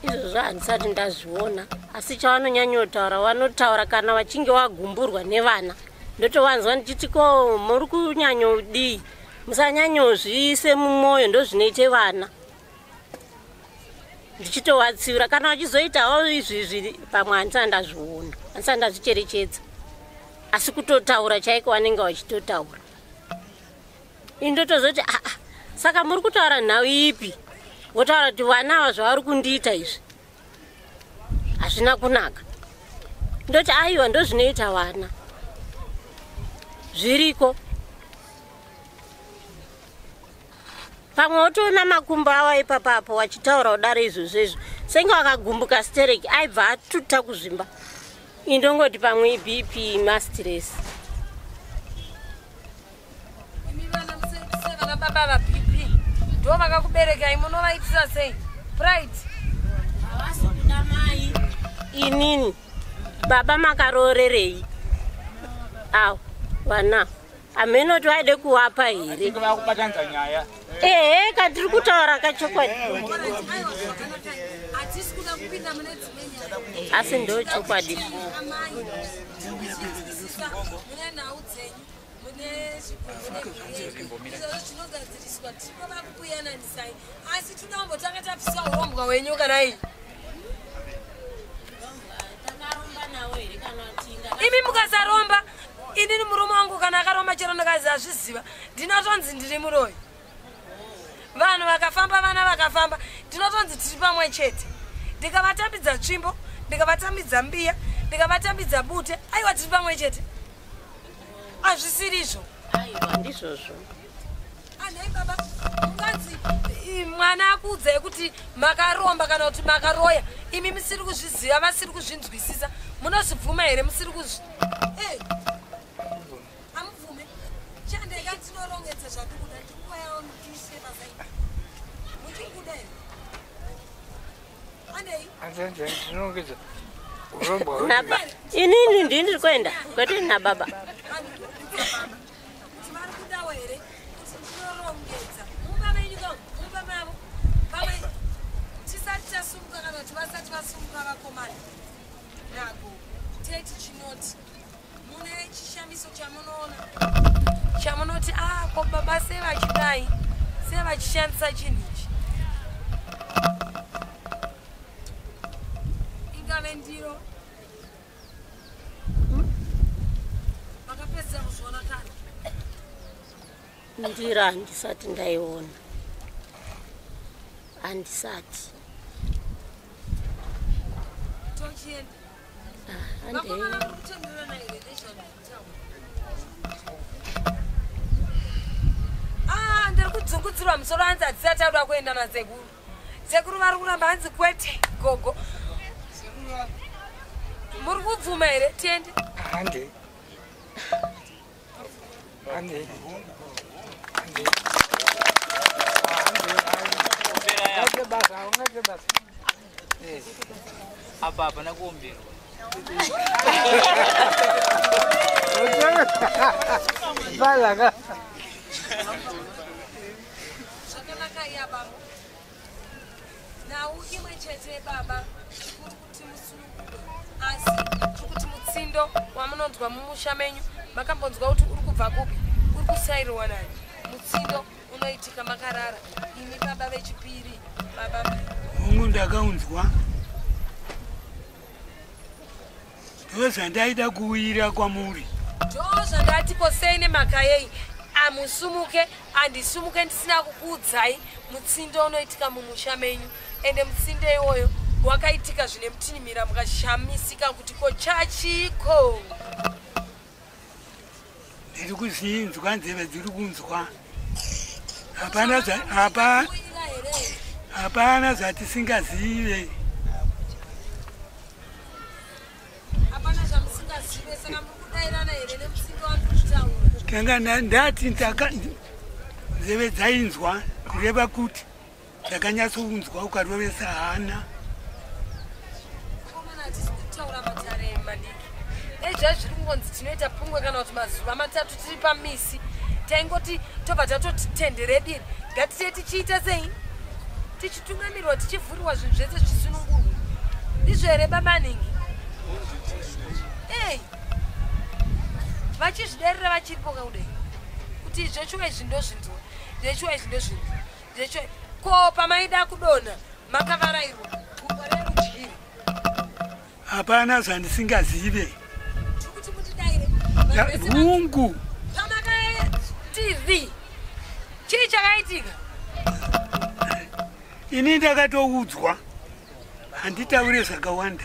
Izvozvo handisati ndazviona, asi chavanonyanyotaura vanotaura kana vachinge vagumburwa nevana. Ndotovanzwa ndichiti ko muri kunyanyodii, musanyanyozviise mumwoyo, ndozvinoite vana. Ndichitovatsiura kana vachizoitawo izvizvi, pamwe handisati ndazviona, handisati ndazvicherechedza, asi kutotaura chaiko vanenge vachitotaura. Ini ndotozoti aa, saka muri kutaura nhau ipi? Votaura kuti vana ava zvavari kundiita izvi hazvina kunaka. Ndoti aiwa, ndozvinoita vana, zviriko. Pamwe wotoona makumbo awa ipapapo wachitaura kudaro izvozvo izvo, senge wakagumbuka stereki, aibva atuta kuzvimba. Indongoti pamwe iBP, mastress. Imi vana sevana baba vaBP ndo vakakuberekai, munovaitira sei? Pride. Havasi kuda mai. Inini baba makaroorerei awo vana? Hameno vaide kuvapa here? Vakubatanidza nyaya. Ehe, katiri kutaura kachokwadi. Hatisi kuda kupinda mune dzimwe nyaya. Asi ndo chokwadi. Amai muchinzwisisa, mune nhau dzenyu, mune zvigumbu izvozvo zvinogadziriswa, tinoda kukuyananisai, asi toda kumbotanga tabvisa urombwa hwenyu kana iyi. Imi mukasaromba, inini murume wangu kana akaromba, chero ndikazi azviziva, ndinotonzi ndiri muroyi. Vanhu vakafamba, vana vakafamba, ndinotonzi tiri pamwe chete. Ndikavatambidza tsvimbo, ndikavatambidza mbiya, ndikavatambidza bute, aiwa, tiri pamwe chete. Hazvisirizvo? Aiwa, ndizvozvo. Anhai baba, unganzi mwana akuudzai kuti makaromba kana kuti makaroya, imi musiri kuzviziva, vasiri kuzvinzwisisa, munozvibvuma here? Musiri kuzvi amubvume. Chandeka tinorongedza zvatikuda, tikuvayawo ndishe pasai muchiri kuda here? Andei. Ndinongedza urombwa hwedu. Naba inini ndini ndiri kuenda, kwete nababa. Kuti vari kudawo here kuti ndinorongedza mumba menyu ka mumba mavo, pamwe tisati tasumuka kana kuti vasati vasumuka vakomana nago teti chinoti mune chishamiso chamunoona chamunoti a ko baba sei vachidai, sei vachishandisa chinhu ichi, ingave ndiro vakapedzisa kuzviona kana? Ndiro handisati ndaiona, handisati. Tochienda. Ah, vakomana handei. muri kutenderana here nezvandikutaura? Ah, ndiri kudzungudzirwa musoro, hanzi hatisati auda kuenda nasekuru. Sekuru vari kuramba, hanzi kwete. Gogo, muri kubvuma here tiende? Hande, hande, hande. Ungaite basa, ungaite basa. Apa hapana kuomberwa. Balaka. Zvakanaka iya bambo. Nhau imwe chete baba, chikuru kuti musunungurwe, asi chikuti mutsindo wamunonzwa mumusha menyu, makambonzwa kuti uri kubva kupi, uri kusairwa nani? Mutsindo unoitika makarara, imi baba vechipiri, baba. Hongu, ndakaunzwa, ndozvandaida kuuyira kwamuri. Ndo zvandati kosei nemhaka yei amusumuke, handisumuke ndisina kukuudzai mutsindo unoitika mumusha menyu. Ende mutsindo iwoyo wakaitika zvine mutinhimira, mukashamisika kuti ko chachiko. Ndiri kuzvinzwa, nzeve dziri kunzwa. Hapana hapa hapana zvatisingazive. Hapana zvamusingazive, saka muri kudairana here nemutsindo wandiri kutaura? Tanga ndati ndaka nzeve dzainzwa, kureva kuti ndakanyatsounzwa ukarovesa hana. Komana, hatisi kutaura matare madiki ezva zviri kungonzi tinoita pungwe kana kuti mazuva 3 tiri pamisi. Taingoti tobva tatoti tendere diri, ngatite tichiita sei, tichitungamirwa, tichivhurirwa zvinhu zvese zvichisunungurwa. Ndizvo here babaningi? Ei, vachizviderera vachiripo kudai kuti zvechuwa izvi ndozvinzwa, zvechuwa izvi ndozvinzwa, zvechuwa. Ko pamaida kudonha makavarairwa gumbo rerudyiri? Hapana zvandisingazive. Tiri kuti mutidaire. Hungu. Pamakatv chii chakaitika? Ini ndakatoudzwa, handitaure zvakawanda.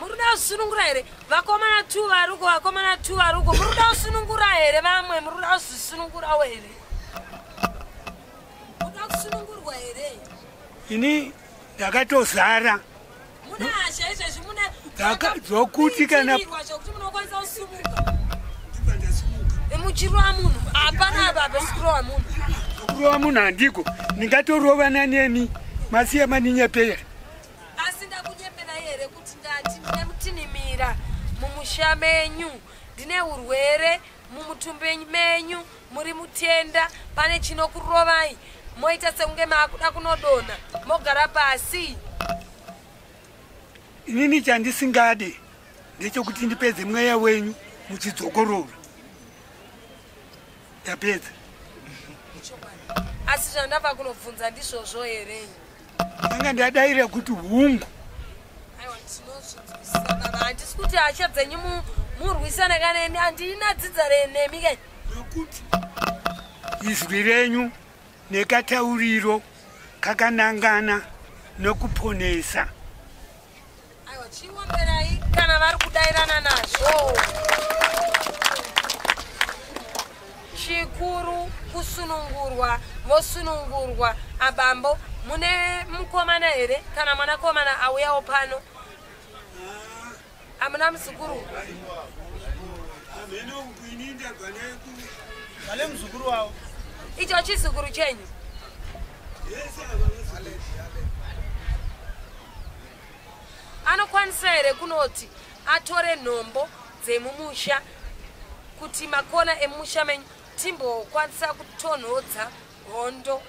Muri kuda kusunungura here vakomana tu varuko, vakomana tu varuko? Muri kuda kusunungura here vamwe? Muri kuda kuzvisunungurawo here? Muda kusunungurwa here? Ini ndakatozara. Mune hasha izvezvi, mune Dzokuti kana kuitirwa zvokuti munokwanisa kusimuka muchirova munhu. Hapana apa, hapasi kurova munhu. Kurova munhu handiko, ndingatorovana nemi masiya maninyepera. Asi ndakunyeperai here kuti ndati ndine mutinhimira mumusha menyu, ndine urwere mumutumbi menyu, muri mutenda, pane chinokurovai, moita sekunge maakuda kunodonha, mogara pasi? Inini chandisingade ndechekuti ndipedze mweya wenyu muchidzokorora. Ndapedza. Asi zvandabva kunobvunza ndizvozvo here? Anga ndadaira kuti hungu. Aiwa, tinozvinzwisisa baba. Handisi kuti hasha dzenyu murwisane kaneni, handina dzidza renemi ke. Nokuti izwi renyu nekatauriro kakanangana nokuponesa. Aiwa, chiomberai kana vari kudairana nazvo. Chikuru kusunungurwa, vosunungurwa. Abambo, mune mukomana here kana mwanakomana auyawo pano? Hamuna muzukuru? Vane muzukuru wavo. Icho chizukuru chenyu? Anokwanisa here kunoti atore nhombo dzemumusha kuti makona emusha menyu timbokwanisa kutonhodza hondo,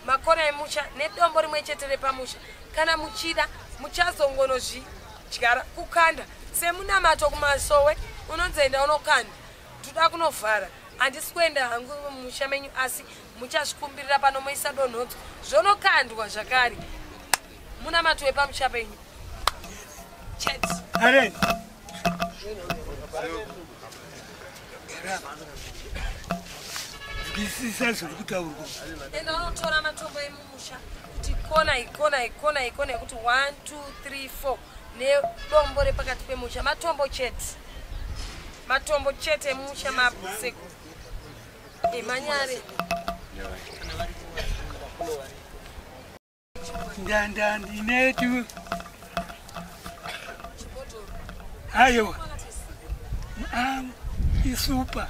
makona emusha nedombo rimwe chete repamusha? Kana muchida muchazongonozvidyara kukanda semunamato kumasowe unonzoenda unokanda. Toda kunovhara, handisi kuenda hangu mumusha menyu, asi muchazvikumbirira pano, moisa donhodzo, zvonokandwa zvakare, munamato wepamusha penyu chete. Aren, nzwisisa zviri kutaurwa. Enda unotora matombo emumusha kuti kona ikona ikona ikona yekuti 1 2 3 4 nedombo repakati pemusha. Matombo chete, matombo chete emumusha masekuru emanyare. Ndanda ndinetu aiwa, isupa.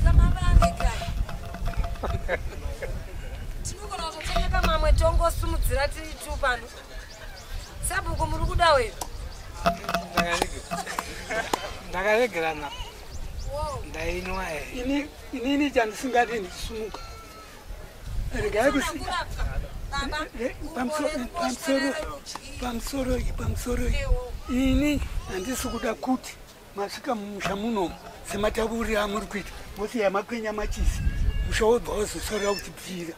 Kamavange kai, tinogona kutotenga mamwe tongosumudzira tiri tu pano. Sabhuku, muri kuda weyo? Ndakaregerana, ndainwa. Inini chandisingadi ndisumuka, regai kusi pamusoro, pamusoro, pamusoro. Ini handisi kuda kuti masvika mumusha munomu sematauriro amuri kuita, mosiya makwenya machisi, musha wobva wazosarira uchibvira.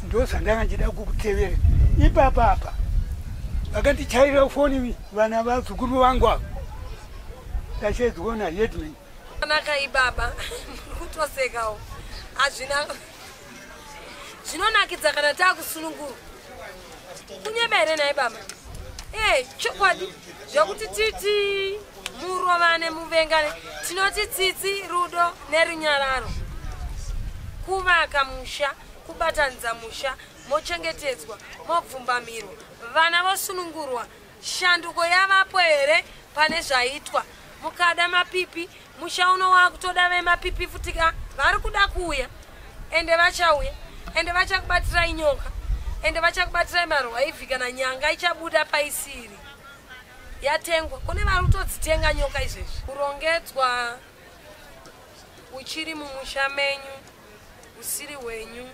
Ndo zvandanga nchida kukutevera ipapa. Apa vakandichairira foni vana vazukuru vangu ava, ndashedzwa naheadman. Naka ibaba, muri kutosekawo. Hazvina zvinonakidza kana taakusunungurwa. Kunyeba here nai baba? E chokwadi zvekuti titi murovane, muvengane, tinoti tsitsi, rudo nerunyararo, kuvaka musha, kubatanidza musha, mochengetedzwa, mobvumbamirwa, vana vosunungurwa. Shanduko yavapo here pane zvaitwa? Mukada mapipi, musha uno wakutoda vemapipi futika vari kuda kuuya, ende vachauya, ende vachakubatirai nyoka, ende vachakubatirai marwaivhi kana nyanga ichabuda paisiri yatengwa. Kune vari kutodzitenga nyoka izvezvi. Kurongedzwa uchiri mumusha menyu usiri hwenyu,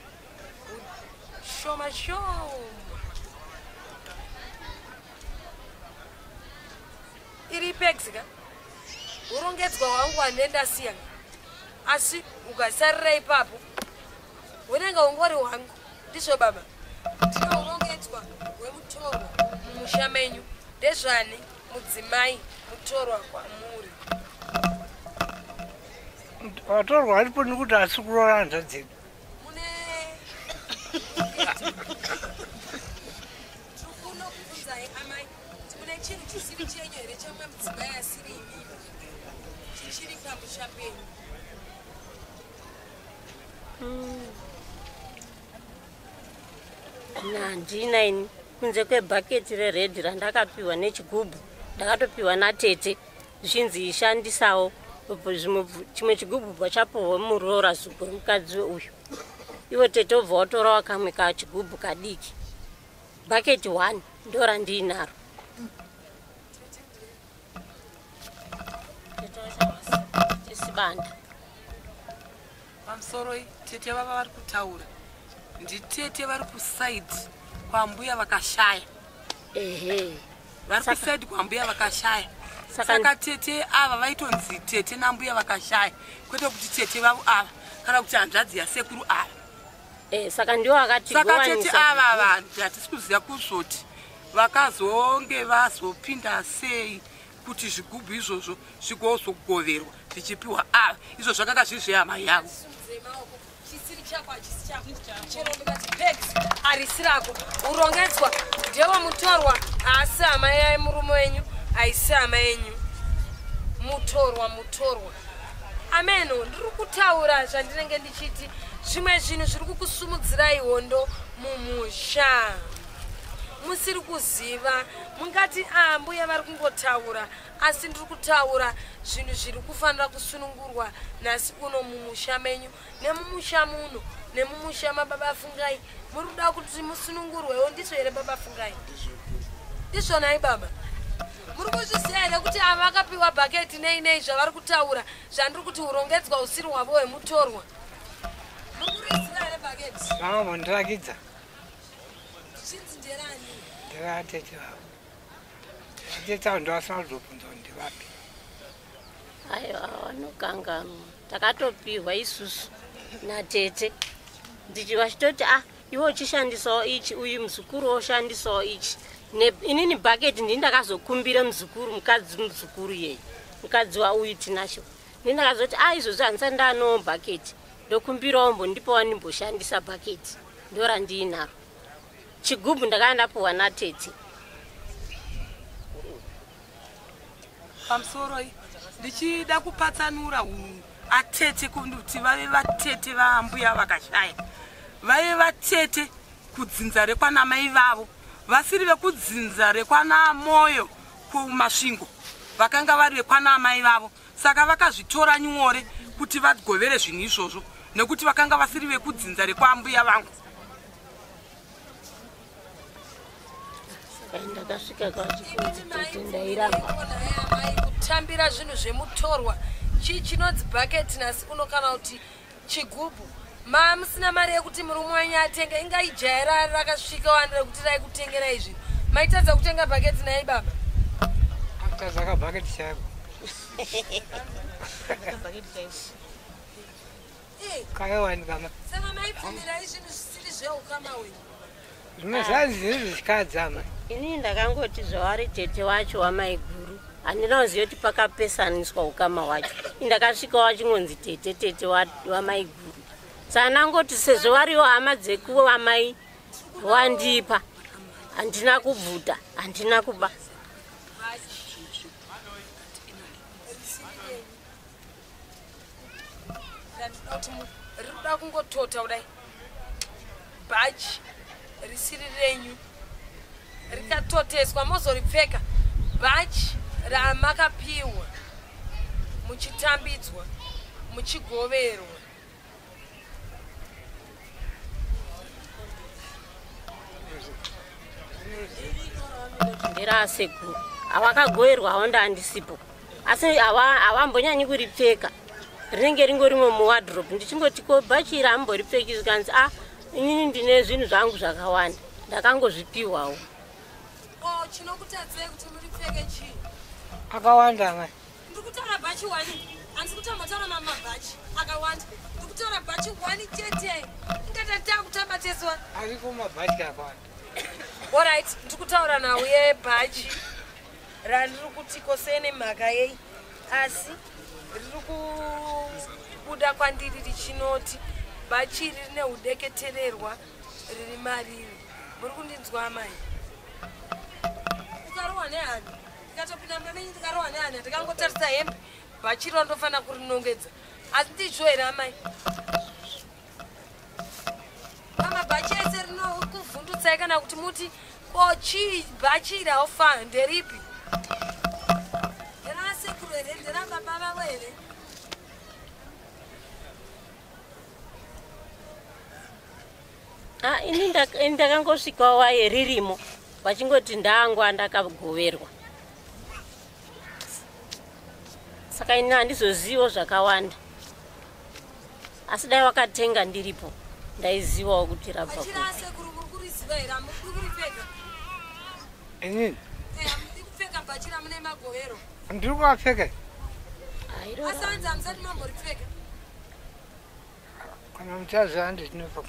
shoma shoma. pegs ka urongedzwa hwangu hwandine ndasiya asi ukasarira ipapo hunenge hungori hwangu. Ndizvo baba, tine urongedzwa hwemutorwa mumusha menyu. Ndezvani mudzimai mutorwa kwamuri? Vatorwa varipo nekuti asi kuroora hanzvadzi dzedu. Tiri kubvunzai amai kuti mune chinhu chisiri chenyu here chamwe mudzimai asiri imimi chichiri pamusha penyu? Handina ini, kunze kwebhaketi reredhi randakapiwa nechigubhu, ndakatopiwa natete zvichinzi ishandisawo. Zvimwe chimwe chigubhu bva chapuhwa muroora zugu remukadzi uyu, ivo tete obva watorawo kamwe kachigubhu kadiki. Bhaketi 1 ndo randiinaro. Sibanda. Pamusoroi tete vava vari kutaura nditete vari kusaidi kwambuya vakashaya. Ehe. Vari kusaidi kwambuya vakashaya. Saka tete ava vaitonzi tete nambuya vakashaya, kwete kuti tete vavo ava kana kuti hanzvadzi yasekuru ava. Saka ndiwo akati Saka tete govanisa ava zvigubhu. Vanhu hatisi kuziva kuzoti vakazonge vazopinda sei kuti zvigubhu izvozvo zvigozogoverwa zvichipiwa ava, izvo zvakanga zviri zvehama yavo. Maoko chisiri chako hachisi chako, chero ndikati pegs harisi rako. Urongedzwa ndewemutorwa, haasi hama yemurume wenyu, haisi hama yenyu. Mutorwa, mutorwa. Ameno, ndiri kutaura zvandinenge ndichiti zvimwe zvinhu zviri kukusumudzirai hondo mumusha musiri kuziva. Mungati a mbuya vari kungotaura, asi ndiri kutaura zvinhu zviri kufanira kusunungurwa nhasi uno mumusha menyu nemumusha muno nemumusha mababa Fungai. Muri kuda kuti musunungurwewo, ndizvo here baba Fungai? Ndizvonai baba? Muri kuzviziva here kuti ava vakapiwa bhaketi nei nei zvavari kutaura zvandiri kuti urongedzwa usiri hwavo hwemutorwa? Muri kuriziva here bhaketi? Vamambondirakidza. Zvichinzi nderani? Ndevatete vavo. Vatete avo ndovasina kuzobvunza kuti ndivapi. Aiwa, vanokanganwa. Takatopiwa isusu natete ndichi vachitoti a iwe uchishandisawo ichi, uyu muzukuru woshandisawo ichi. Inini bhaketi ndini ndakazokumbira muzukuru, mukadzi muzukuru yeye, mukadzi wauyu Tinasho. Ndini ndakazoti a izvozvi handisati ndaanowo bhaketi, ndokumbirawo mbondipawo ndimboshandisa bhaketi, ndo randiinaro. Chigubhu ndakanga ndapiwa natete. Pamusoroi, ndichida kupatsanura atete kuti vave vatete vaambuya vakashaya, vaive vatete kudzinza rekwanamai vavo, vasiri vekudzinza rekwana Moyo kuMasvingo. Vakanga vari vekwanamai vavo, saka vakazvitora nyore kuti vagovere zvinhu izvozvo nekuti vakanga vasiri vekudzinza rekwambuya vangu. Saka ndakasvika kwachikoti tete ndairamba. Amai, kutambira zvinhu zvemutorwa, chii chinonzi bhaketi nhasi uno kana kuti chigubhu, ma musina mari yekuti murume wenyu atenge? Ingaijaira rakasvika wani rekuti raikutengerai zvinhu, maitadza kutenga bhaketi nai baba? Akutadza kabhaketi chaiko. Kakawani kama. Saka maibvumirai zvinhu zvisiri zveukama hwenyu? Zvimwe zvanzi zviri zvichikadzi ama. Inini ndakangoti zvavari tete wacho wamaiguru, handina kuziva kuti pakapesaniswa ukama hwacho. Indakasvika wachingonzi tete, tete wamaiguru. Saka ndangoti sezvo variwo hama dzekuwamai wandipa, handina kubvuta, handina kuba. Bhachi risiri renyu randinoda kuti riri kuda kungotota kudai, bhachi risiri renyu rikatoteswa mozoripfeka, bhachi ramakapiwa muchitambidzwa muchigoverwa. Nderasekuru awakagoverwawo, ndandisipo, asi havambonyanyi kuripfeka, rinenge ringorimo muwardrobe. Ndichingoti ko bhachi iri hamboripfeki? Zvikanzi a inini ndine zvinhu zvangu zvakawanda, ndakangozvipiwawo. O, chinokutadzai kuti muripfeke chii? Akawanda mai. Ndiri kutaura bhachi wani, handisi kutambotaura mamabhachi akawanda. Ndiri kutaura bhachi wani chete. Ingati takutamba tese wani. Ariko mabhachi akawanda. Alright, ndiri kutaura nhau yebhachi randiri kuti kosei nemhaka yei, asi riri kubuda kwandiri richinoti bhachi iri rine udeketererwa riri mariri. Muri kundinzwa amai? Ukarohwa nehana, ndikatopinda mumba menyu ndikarohwa nehana, ndikangotarisa hembe, bhachi iro ndofanira kurinongedza. Asi ndizvo here amai? Pamabhachi ese rinokuvhundutsai kana kuti muti ko chii bhachi iri haufa nderipi? Nderasekuru here? Nderababa vavo here? Ini ndakangosvikawo waye ririmo vachingoti ndangwa ndakagoverwa, saka ini handizoziviwo zvakawanda, asi dai wakatenga ndiripo ndaizivawo kuti rabva Bhachi kupi. rasekuru muri kuriziva here? Hamudi kuripfeka? Inini Hamudi kupfeka bhachi ramune magovero? Ndiri kuapfeka. Asi hanzi hamusati mamboripfeka. Kana muchaziva handinopfeka.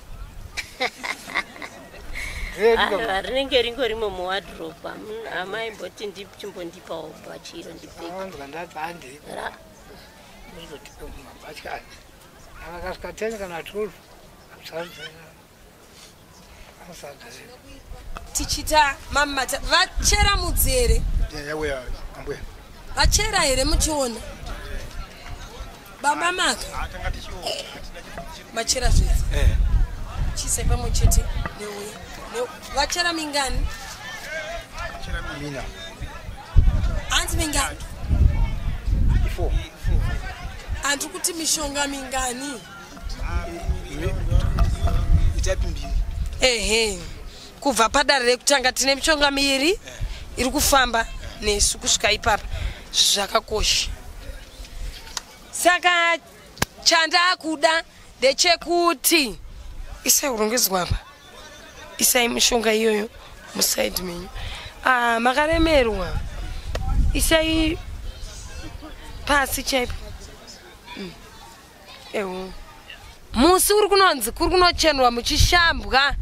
Aiwa, rinenge ringorimo muwadhiropu, hamaimboti chimbondipawo bhachi iro ndipfeke. Awanzwa ndati handei muzotipe mabhachi aya. Kana akasvika 10 kana 12 Tichita mamata vachera mudzi here? Yauya ambuya. Vachera here muchiona? Baba Maka, machera zvese? Chiisai pamwe chete neuya. Vachera mingani? Mina. Hanzi mingani? 4. Handiri kuti mishonga mingani? Itapi mbiri. Ehe, kubva padare rekutanga tine mishonga miviri iri kufamba nesu kusvika ipapa. Zvakakosha. Saka chandakuda ndechekuti isai urongedzwa apa, isai mishonga iyoyo musaidi menyu. Makaremerwa, isai pasi chaipo. Ewo musi uri kunonzi kuri kunochenwa muchishambwa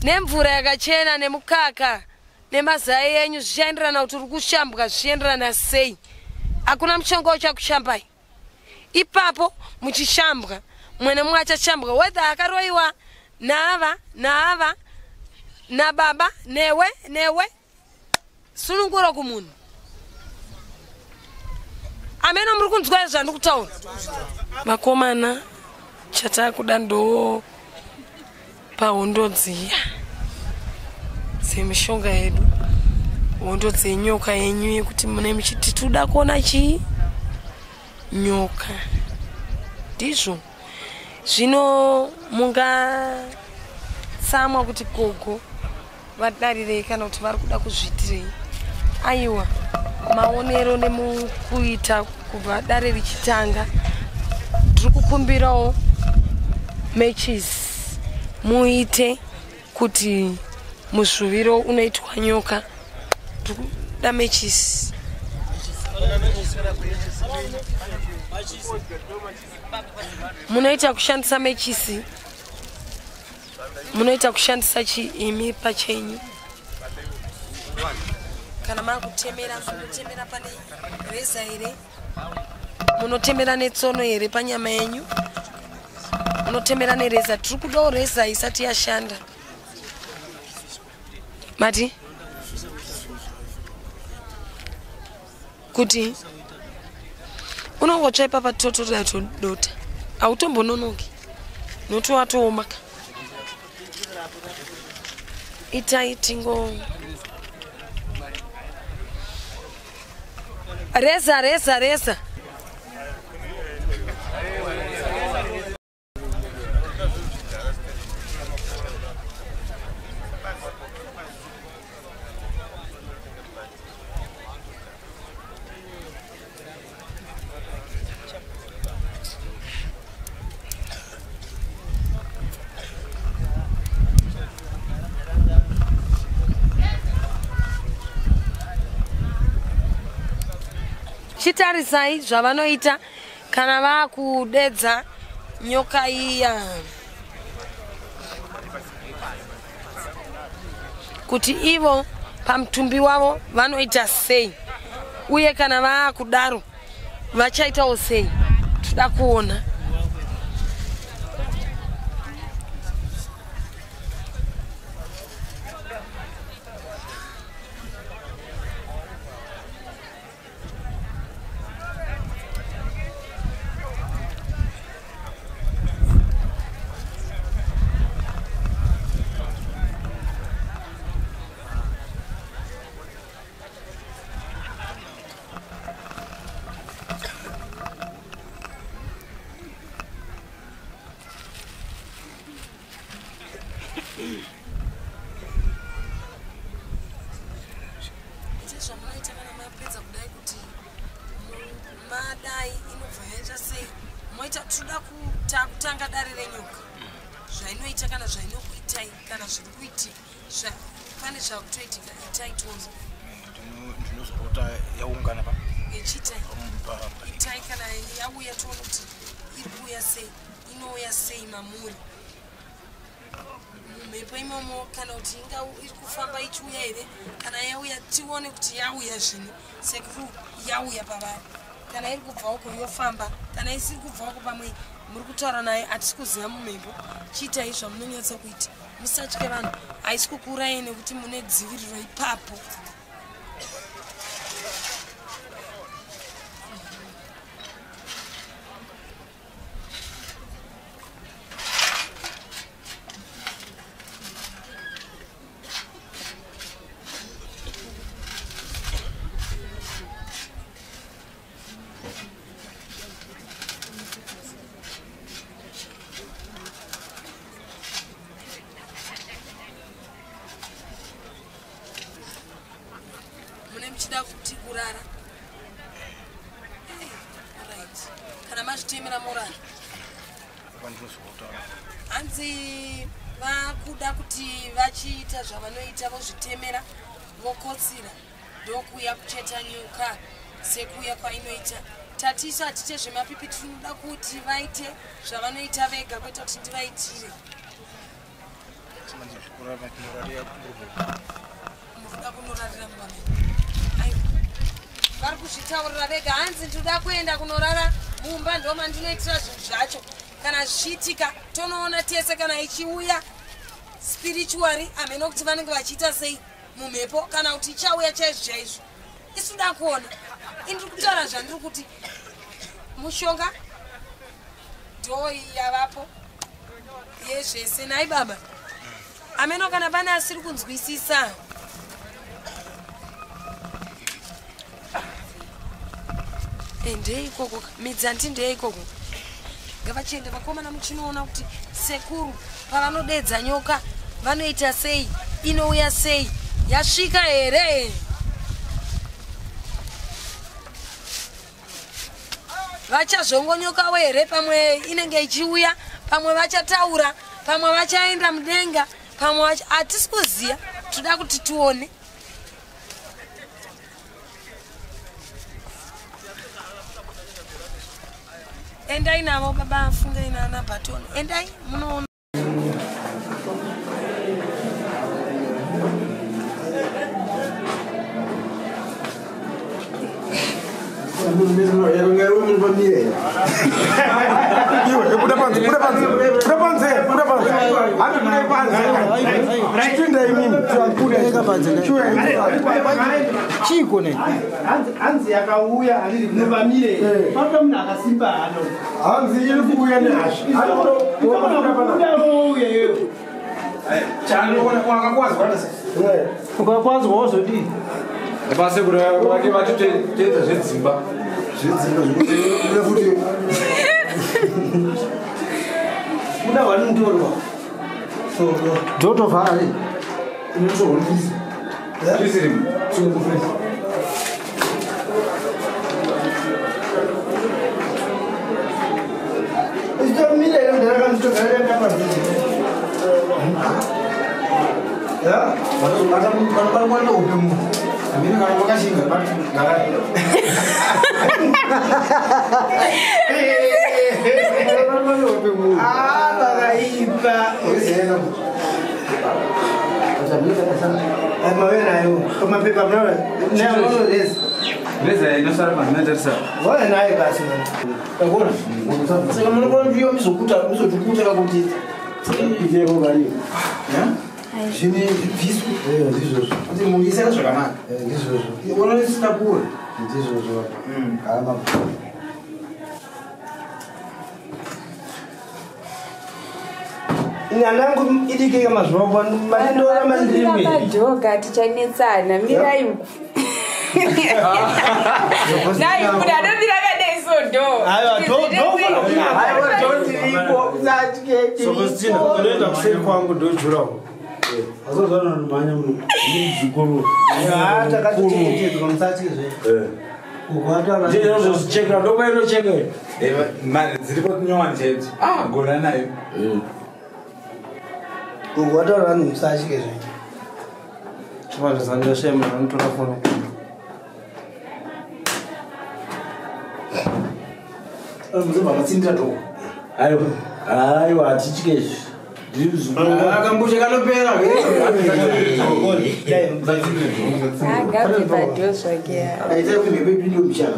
nemvura yakachena nemukaka nemazai enyu, zvichaenderana kuti uri kushambwa zvichienderana sei. Hakuna mushonga uchakushambai ipapo muchishambwa. Mumwe nemumwe achashambwa, whether akaroiwa naava naava nababa newe newe, sununguro kumunhu. Ameno muri kunzwa zvandiri kutaura? Vakomana, chatakuda ndo pahondo dziya dzemishonga yedu, hondo dzenyoka yenyu yekuti mune muchiti toda kuona chii nyoka. Ndizvo zvino mungatsamwa kuti gogo vadarirei kana kuti vari kuda kuzviitirei. Aiwa, maonero nemukuita kubva dare richitanga, tiri kukumbirawo matches muite kuti muzvuviro unoitwa nyoka. Tiri kuda matches. Munoita kushandisa mechisi, munoita kushandisa chiimi pachenyu. Kana makutemera, munotemera pane reza here? Munotemera netsono here panyama yenyu? Munotemera nereza? Tiri kudawo reza isati yashanda. Mati kuti unongotsva ipapa totoda todota, hautombononoki nokuti watooma ka. Itai tingo reza reza reza. Chitarisai zvavanoita kana vakudedza nyoka iya, kuti ivo pamutumbi wavo vanoita sei, uye kana vaakudaro vachaitawo sei. Toda kuona. Zvamunoita kana mapedza kudai, kuti madai inobva yaita sei? Moita toda kutanga dare renyoka, zvainoita kana zvainokuitai, kana zviri kuitika, pane zvakutoitika, itai tione. Ndinozorota yaungana pa Ichiitai, itai kana yauya, tione kuti iri kuuya sei, inouya sei mamuri mumhepo imomo, kana kuti inga iri kufamba ichiuya here. Kana yauya, tione kuti yauya zvino, sekuru yauya pavari. Kana iri kubva uko yofamba, kana isiri kubva uko, pamwe muri kutaura naye hatisi kuziva mumhepo. Chiitai zvamunonyatsa kuita, musatye vanhu, haisi kukuurayai nekuti mune dziviriro ipapo. Mune muchida kuti kurara? Right, kana mazvitemera morara. Hanzi vakuda kuti vachiita zvavanoita, vozvitemera, vokotsira, ndokuya kucheta nyoka sekuya kwainoita. Tatiso hatiite zvemapipi, tinoda kuti vaite zvavanoita vega, kwete kuti ndivaitire. Mukuda kunorarira mumba medu? Aiwa, vari kuzvitaurira vega. Hanzi ndinoda kuenda kunorara mumba, ndo mandinoitira zvinhu zvacho. Kana zvichiitika tonoona tese. Kana ichiuya spiritually, hameno kuti vanenge vachiita sei mumhepo, kana kuti ichauya chaizvo chaizvo, isu da kuona. Indiri kutaura zvandiri kuti mushonga ndo yavapo yezvese. Nai baba, ameno kana pane asiri kunzwisisa. Ndei ikoko midzi, ndei ikoko. Ngavachienda vakomana, muchinoona kuti sekuru pavanodedza nyoka vanoita sei, inouya sei, yasvika here, vachazvongonyokawo here. Pamwe inenge ichiuya, pamwe vachataura, pamwe vachaenda mudenga, pamwe hatisi kuziva. Toda kuti tione. Endai navo baba, fungai nana Batoni, endai munoona. Iwe, buda panze, buda panze, buda panze, buda panze. Handi buda panze. Chipinda imini, buda. Chiko ne? Hanzi yakauya handiti kunobamire panoda munhu akasimba ano. Hanzi iri kuuya nehasha. Ouya iyoyo. Ukakwazwa wozodii? Pasekuru vake vatiteedza zvedzimba. Zvedzimba zvekuti futi. Kuda wanotorwa. Dhotovhara re. Isitomile ndarakamitogarira ndapadhuze. Vanokwanda upe munhu. Amene kana wakashinga but garai. Ah, bakaipa. Mawe nayo mapepa mnayo Reza inosara panotarisa. Waya nayo basi Takona. Saka munokona ndiyo mizokuta mizotukuta kakuti itepo kari. Zvine zvibviswe. Ndizvozvo. Kuti muisera zvakanaka. Ndizvozvo. Ona risina kuwe. Ndizvozvo. Kana Nyanangu idike mazuva ano mandora mandimi. Madhoga tichanetsana mirai uku. Nai munhu anomira akadai so do. Aiwa do do Aiwa do tiripo usatye Sokostina unoenda kuseri kwangu ndojurawo. Azozvana mhanya muno. Muzukuru. Ah takatochengetedzwa musatye zve. Kukwatara. Ndinozocheka ndopainocheka. Mari dziripo nyowani chaidzo. Ah, gona nayo. Kukwatara vanhu musatye zve. Vanhu zandashema vanotora fono. Muzobva matsindira doko. Aiwa, aiwa hatitye izvi. Kambusha kanopera. Agabve padho zvake. Aita kuti mhepo ipinde mushana.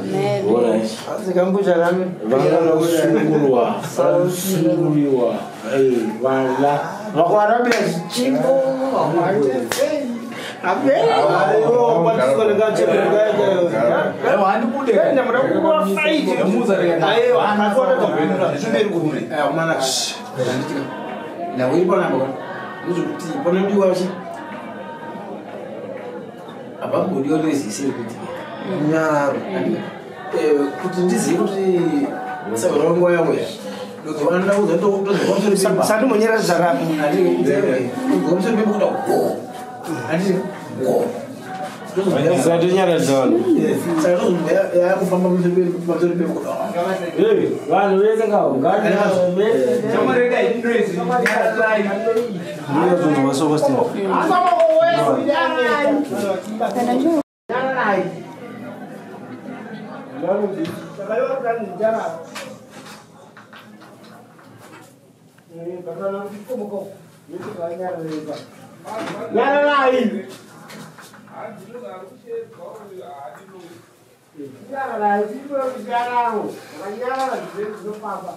Asi kambusha kano. Vana vasunguliwa. Vana Vakarambira zvichimbo. Ndezvekuti panodiwa chi hapambodiwa nezise rekuti runyararo kuti ndizive kuti saka nguva yangu ya Sandimonyeredza rapi. pamusoro pepa kuda go handiti go Satinyaradza vanhu. saka tozobva yakufamba pamusoro pepa kuda Vanhu vese ngavo Ndinozonzwa Sokostina. Nyararai. Nyararai, nyararo. Nyarara zvinofamba.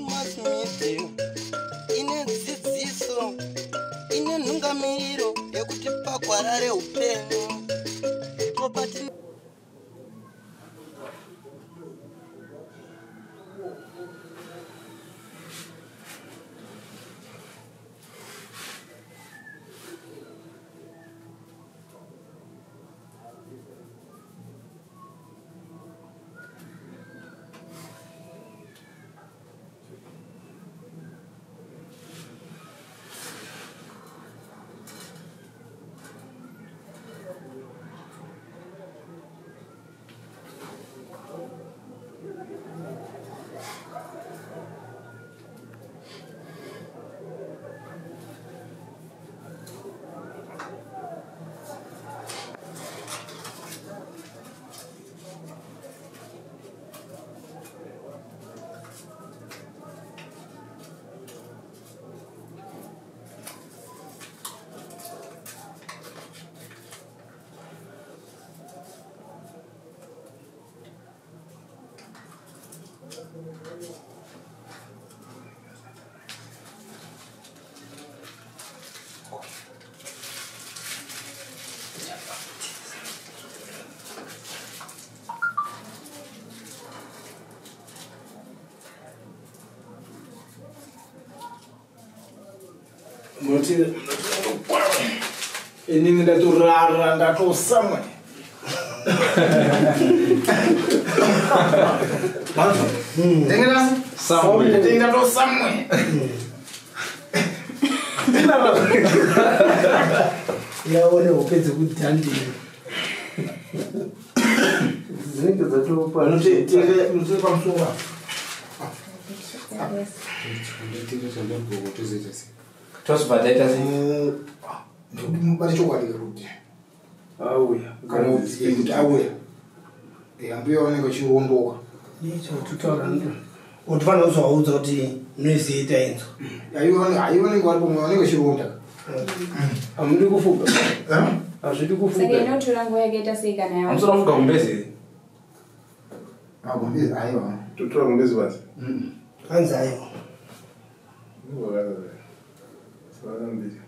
Masmith ine dzidziso ine nhungamiriro yekuti pagwara reupenyu popati Munoti inini ndatorara ndatosamwe. Ndenge ndatosamwe. Yaone hope dzekudhandira. Dzinenge dzatopa. Unote pamusoro. Tosibva taita sei? Ndikuti mubate chokwadi kuti auya. Kana kuti auya. Ambuya vanenge vachirondoka. Totaura unofanira kuzovaudza kuti noise yetainzwa. Aiwa vanenge vari pamwe vanenge vachironda. Hamudi kufuga. Hazvidi Saka kufuga. inotora nguva yakaita sei kana yawa? Hamusana kufuga gumbezi? Magumbezi aiwa. Totora gumbezi basi. Hanzi aiwa. Saka mbiri.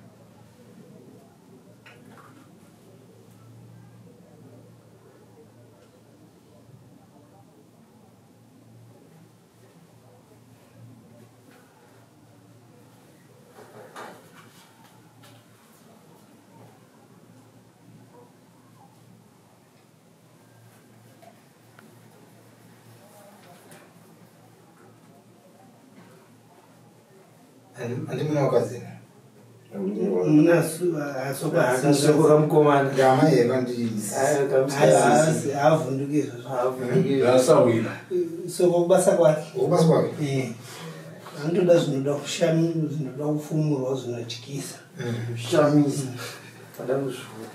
Handi muna wakadzi. Muna Akasoko kamukomana. Amai yakandi. Haavhunduki izvozvo. Zvasawira. Soko kubasa kwake. Kubasa kwake. Eh. Anotoda zvinoda kushami zvinoda kufumurwa zvinotyisa. Shamisa. Pada kuzviona.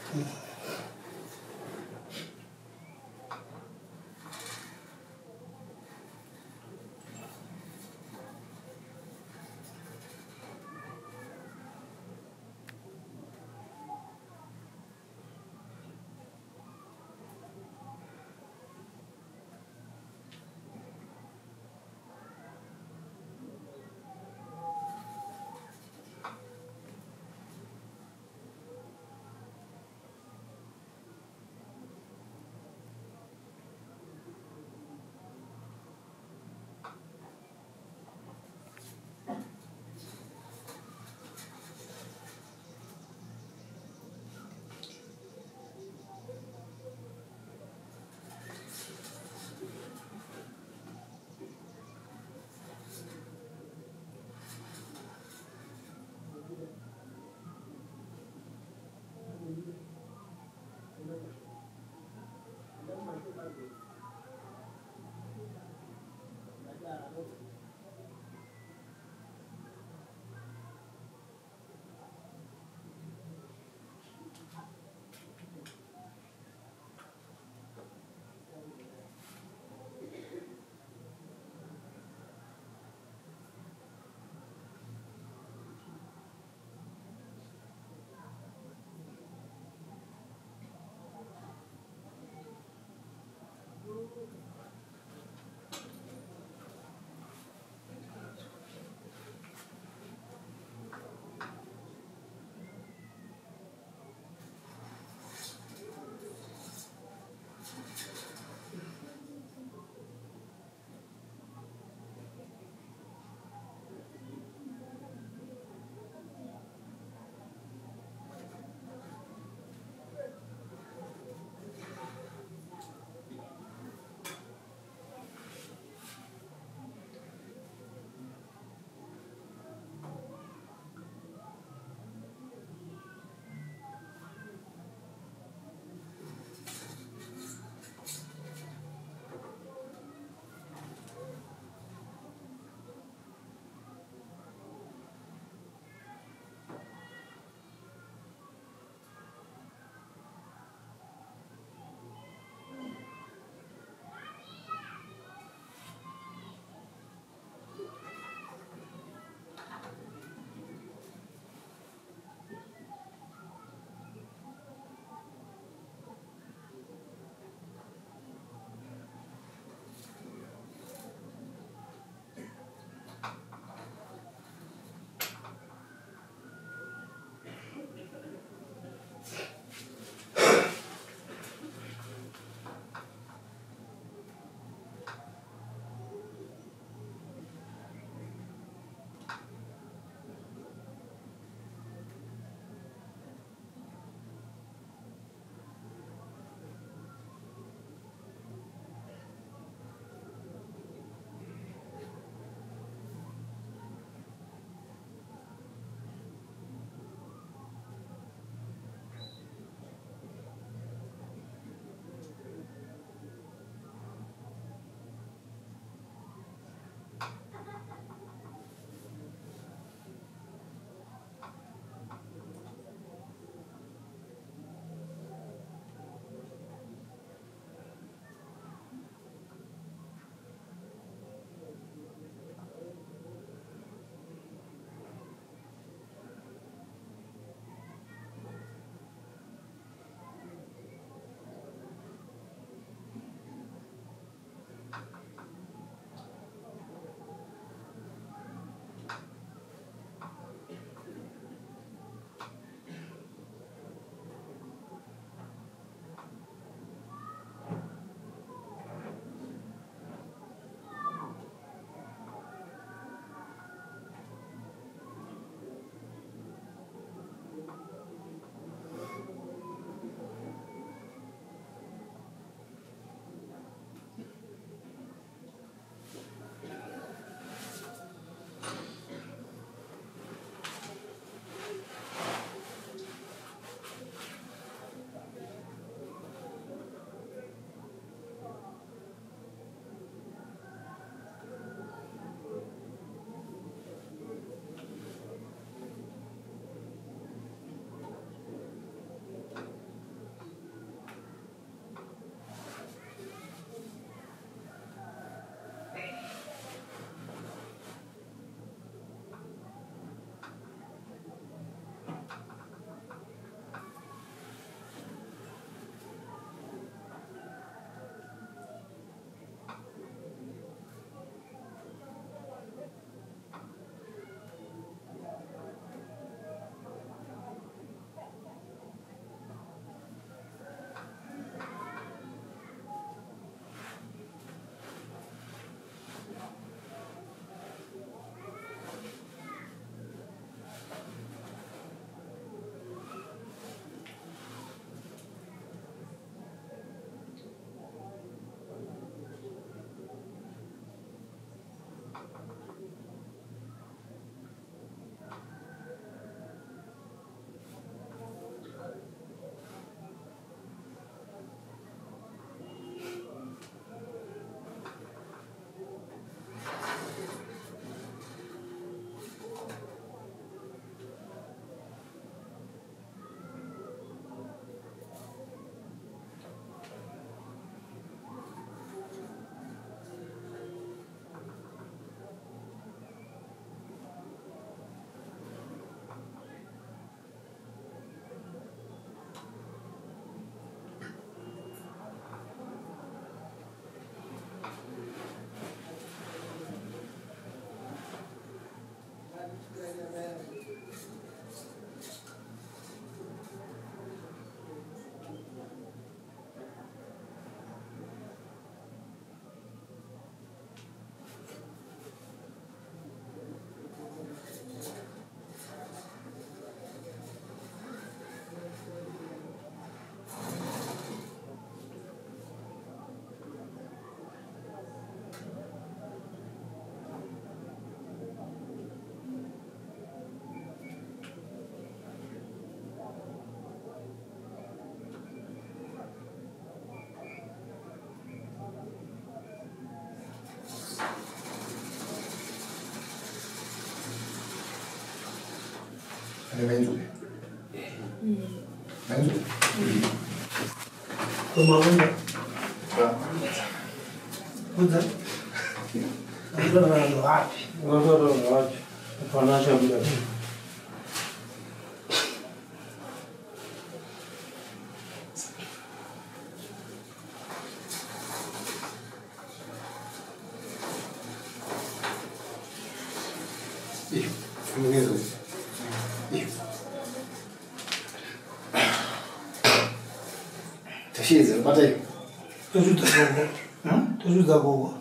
Tozvidza gogo.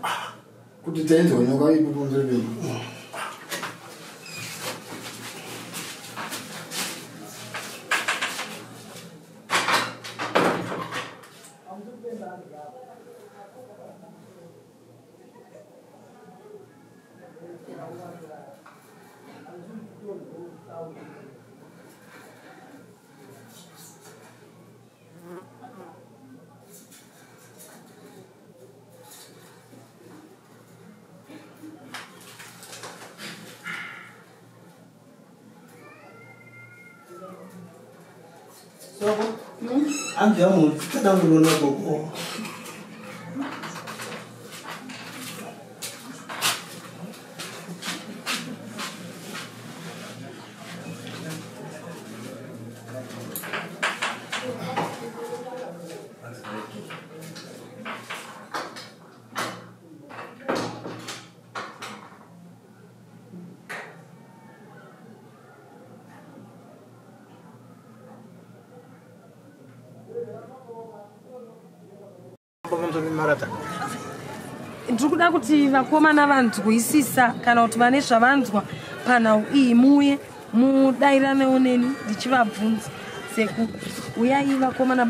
Kuti tainzwa nyoka ipo pamusoro penyu. Soko, hanzi yamunhu tada kunoona gogo. Ndiri kuda kuti vakomana vanzwisisa kana kuti vane zvavanzwa panhau iyi, muuye mudairanewo neni ndichivabvunza. Seku uyai vakomana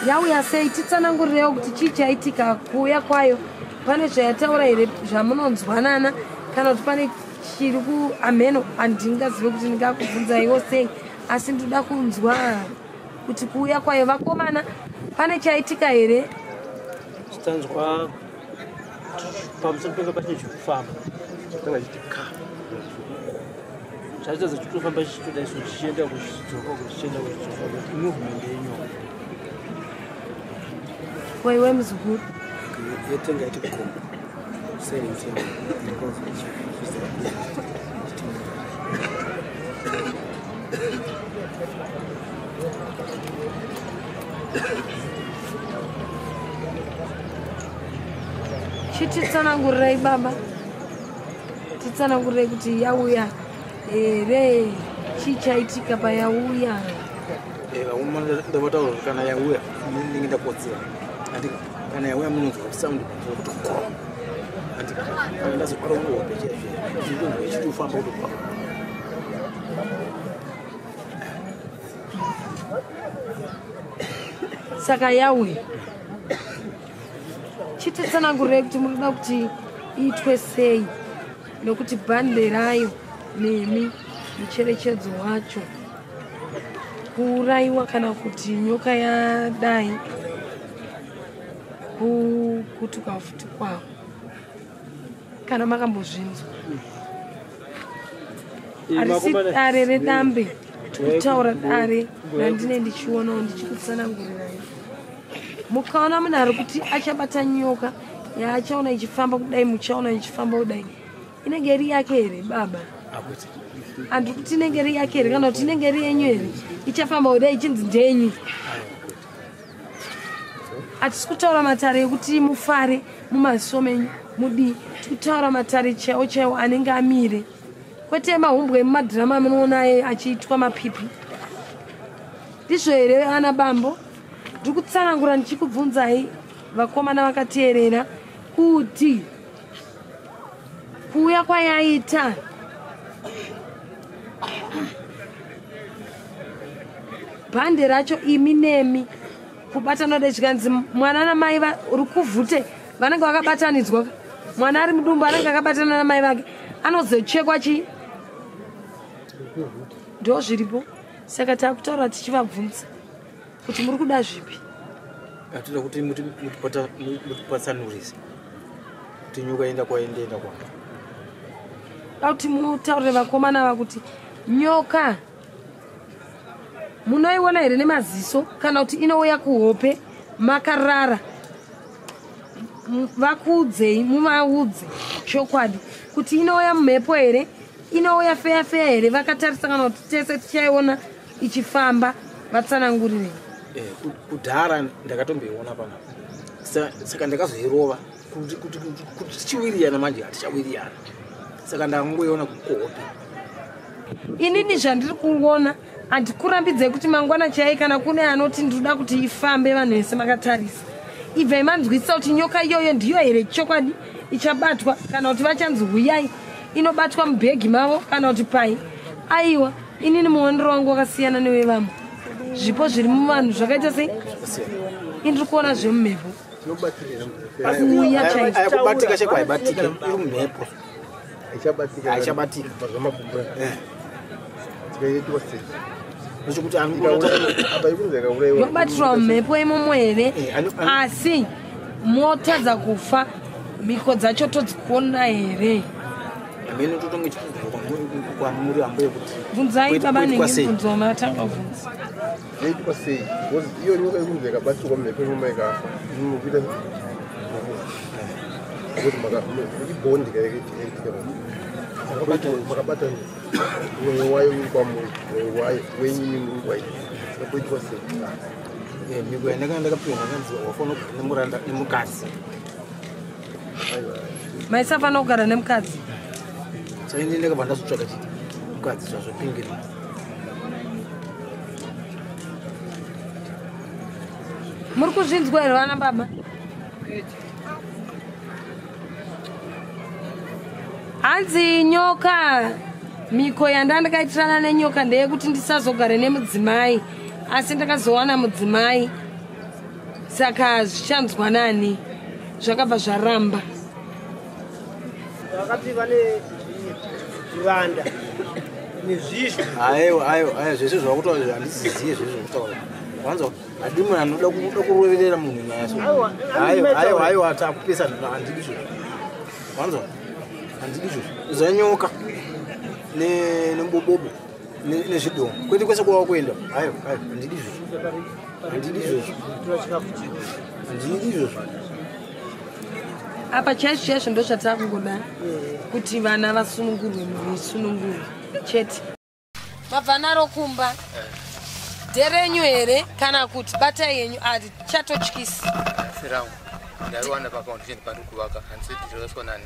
yauya sei, titsanangurirewo kuti chii chaitika kuuya kwayo. Pane zvayataura here zvamunonzwanana kana kuti pane chiri kuamheno? Handingazive kuti ndingakubvunzaiwo sei, asi ndinoda kunzwa kuti kuuya kwayo vakomana pane chaitika here. Tanzwa pamusoro penge pachine chikufamba Tanga chiti ka. Chaita sechitofamba chichitodai so, chichienda kuchidzoka, kuchienda kuchidzoka, kuti imovement yenyoka. Waiwe muzukuru, yetenga iti gombo silence. Chititsanangurirai baba, titsanangurirai kuti yauya here, chii chaitika payauya. Ndavataura kuti kana yauya ndinenge ndakotsera, andi kana yauya munonzwa sound pamusoro kuti ko, andi kana ndazokora kuhope chaizvo ndinonzwa ichitofamba kuti ko. Saka yauya, chititsanangurirai kuti muri kuda kuti iitwe sei, nokuti bhande rayo nemi mucherechedzo wacho, kuurayiwa kana kuti nyoka yadai kutuka futi kwavo, kana makambozvinzwa. Harisi dare redambe, tikutaura dare randine ndichionawo ndichikutsanangurirai. Mukaona munhu ari kuti achabata nyoka yaachaona ichifamba kudai, muchaona ichifamba kudai, Inenge iri yake here baba? Handiri kuti inenge iri yake here kana kuti inenge iri yenyu here? Ichafamba kudai ichinzi ndenyu. Hatisi kutaura matare ekuti mufare mumaziso menyu mudii. Tiri kutaura matare chaiwo chaiwo anenge amire. Kwete mahumbwe emumadhirama amunoona achiitwa mapipi. Ndizvo here ana bambo? Ndiri kutsanangura ndichikubvunzai vakomana vakateerera kuti kuuya kwayaita bhande racho imi nemi kubatana dai zvikanzi mwana namai rukuvhute vanenge vakabatanidzwa mwana ari mudumbu anenge akabatana namai vake anozochekwa chii ndo zviripo saka takutaura tichivabvunza kuti muri kuda zvipi atida kuti mutipatsanurise kuti nyoka enda kwaendaenda kwa da kuti mutaurire vakomana ava kuti nyoka munoiona here nemaziso kana kuti inouya kuhope makarara vakuudzei muvaudze chokwadi kuti inouya mumhepo here inouya feya feya here vakatarisa kana kuti tese tichaiona ichifamba vatsanangurirei eh, kudhara ndakatomboiona pana saka ndakazoirova kuti tichiwirirana manje hatichawirirana saka ndangoiona kukopi inini zvandiri kuona handikurambidzei kuti mangwana chaiye kana kune anoti ndinoda kuti ifambe vanhu vese makatarisa ibvai manzwisisa kuti nyoka iyoyo ndiyo here chokwadi ichabatwa kana kuti vachanzi huyai inobatwa mubhegi mavo kana kuti pai aiwa inini muonero wangu wakasiyana newevamwe zvipo zviri muvanhu zvakaita sei indiri kuona zvemumhepo kuuya chaikubatika cheko haibatike iri mumhepo haichabatika yobatirwa mumhepo imomo here eh, asi motadza kufa mhiko dzacho todzikuona here hameno totonge chikubva kwamuri ambuye kuti bvunzai baba nenge mubvunzo wamatanga kubvunza Yaitwa sei? Because iyo nyoka yekunzi yakabatirwa mumhepo imomo ikafa inokuita because ibhondi yaitika makabata mwoyo wayo uri kwamuri mwoyo wayo wenyu imi uri kwayo saka poitwa sei? Eh, mhiko yandakanga ndakapiwa ndakanzi wafanira kugara nemuranda nemukadzi maisafanira kugara nemukadzi saka ini ndakabva ndazotsvaga chiti mukadzi zvazvopingira muri kuzvinzwa here vana baba hanzi nyoka mhiko yandandakaitirana nenyoka ndeyekuti ndisazogare nemudzimai asi ndakazowana mudzimai saka zvichanzwa nani zvakabva zvaramba vakati vane zvivanda nezvizvo aiwa aiwa aiwa zvese zvakutaura handiziziye zvese zvakutaura wanzwa hadi munhu anoda kuda kuroverera munhu nyaya so aiwa aiwa aiwa takupesa handidi izvozvo wanzwa handidi izvozvo zvanyoka nemubobobo nezvidongo kwete kwese kwava kuenda aiwa aiwa handidi izvozvo handidi izvozvo handidi izvozvo apa chaizvo chaizvo ndo zvatakungoda kuti vana vasunungurwe mhuri isunungurwe chete mabva naro kumba nderenyu here kana kuti batai yenyu hatichatotyisi rangu ndariwana pafoundation pandiri kuvaka handisi ndinoiswa nani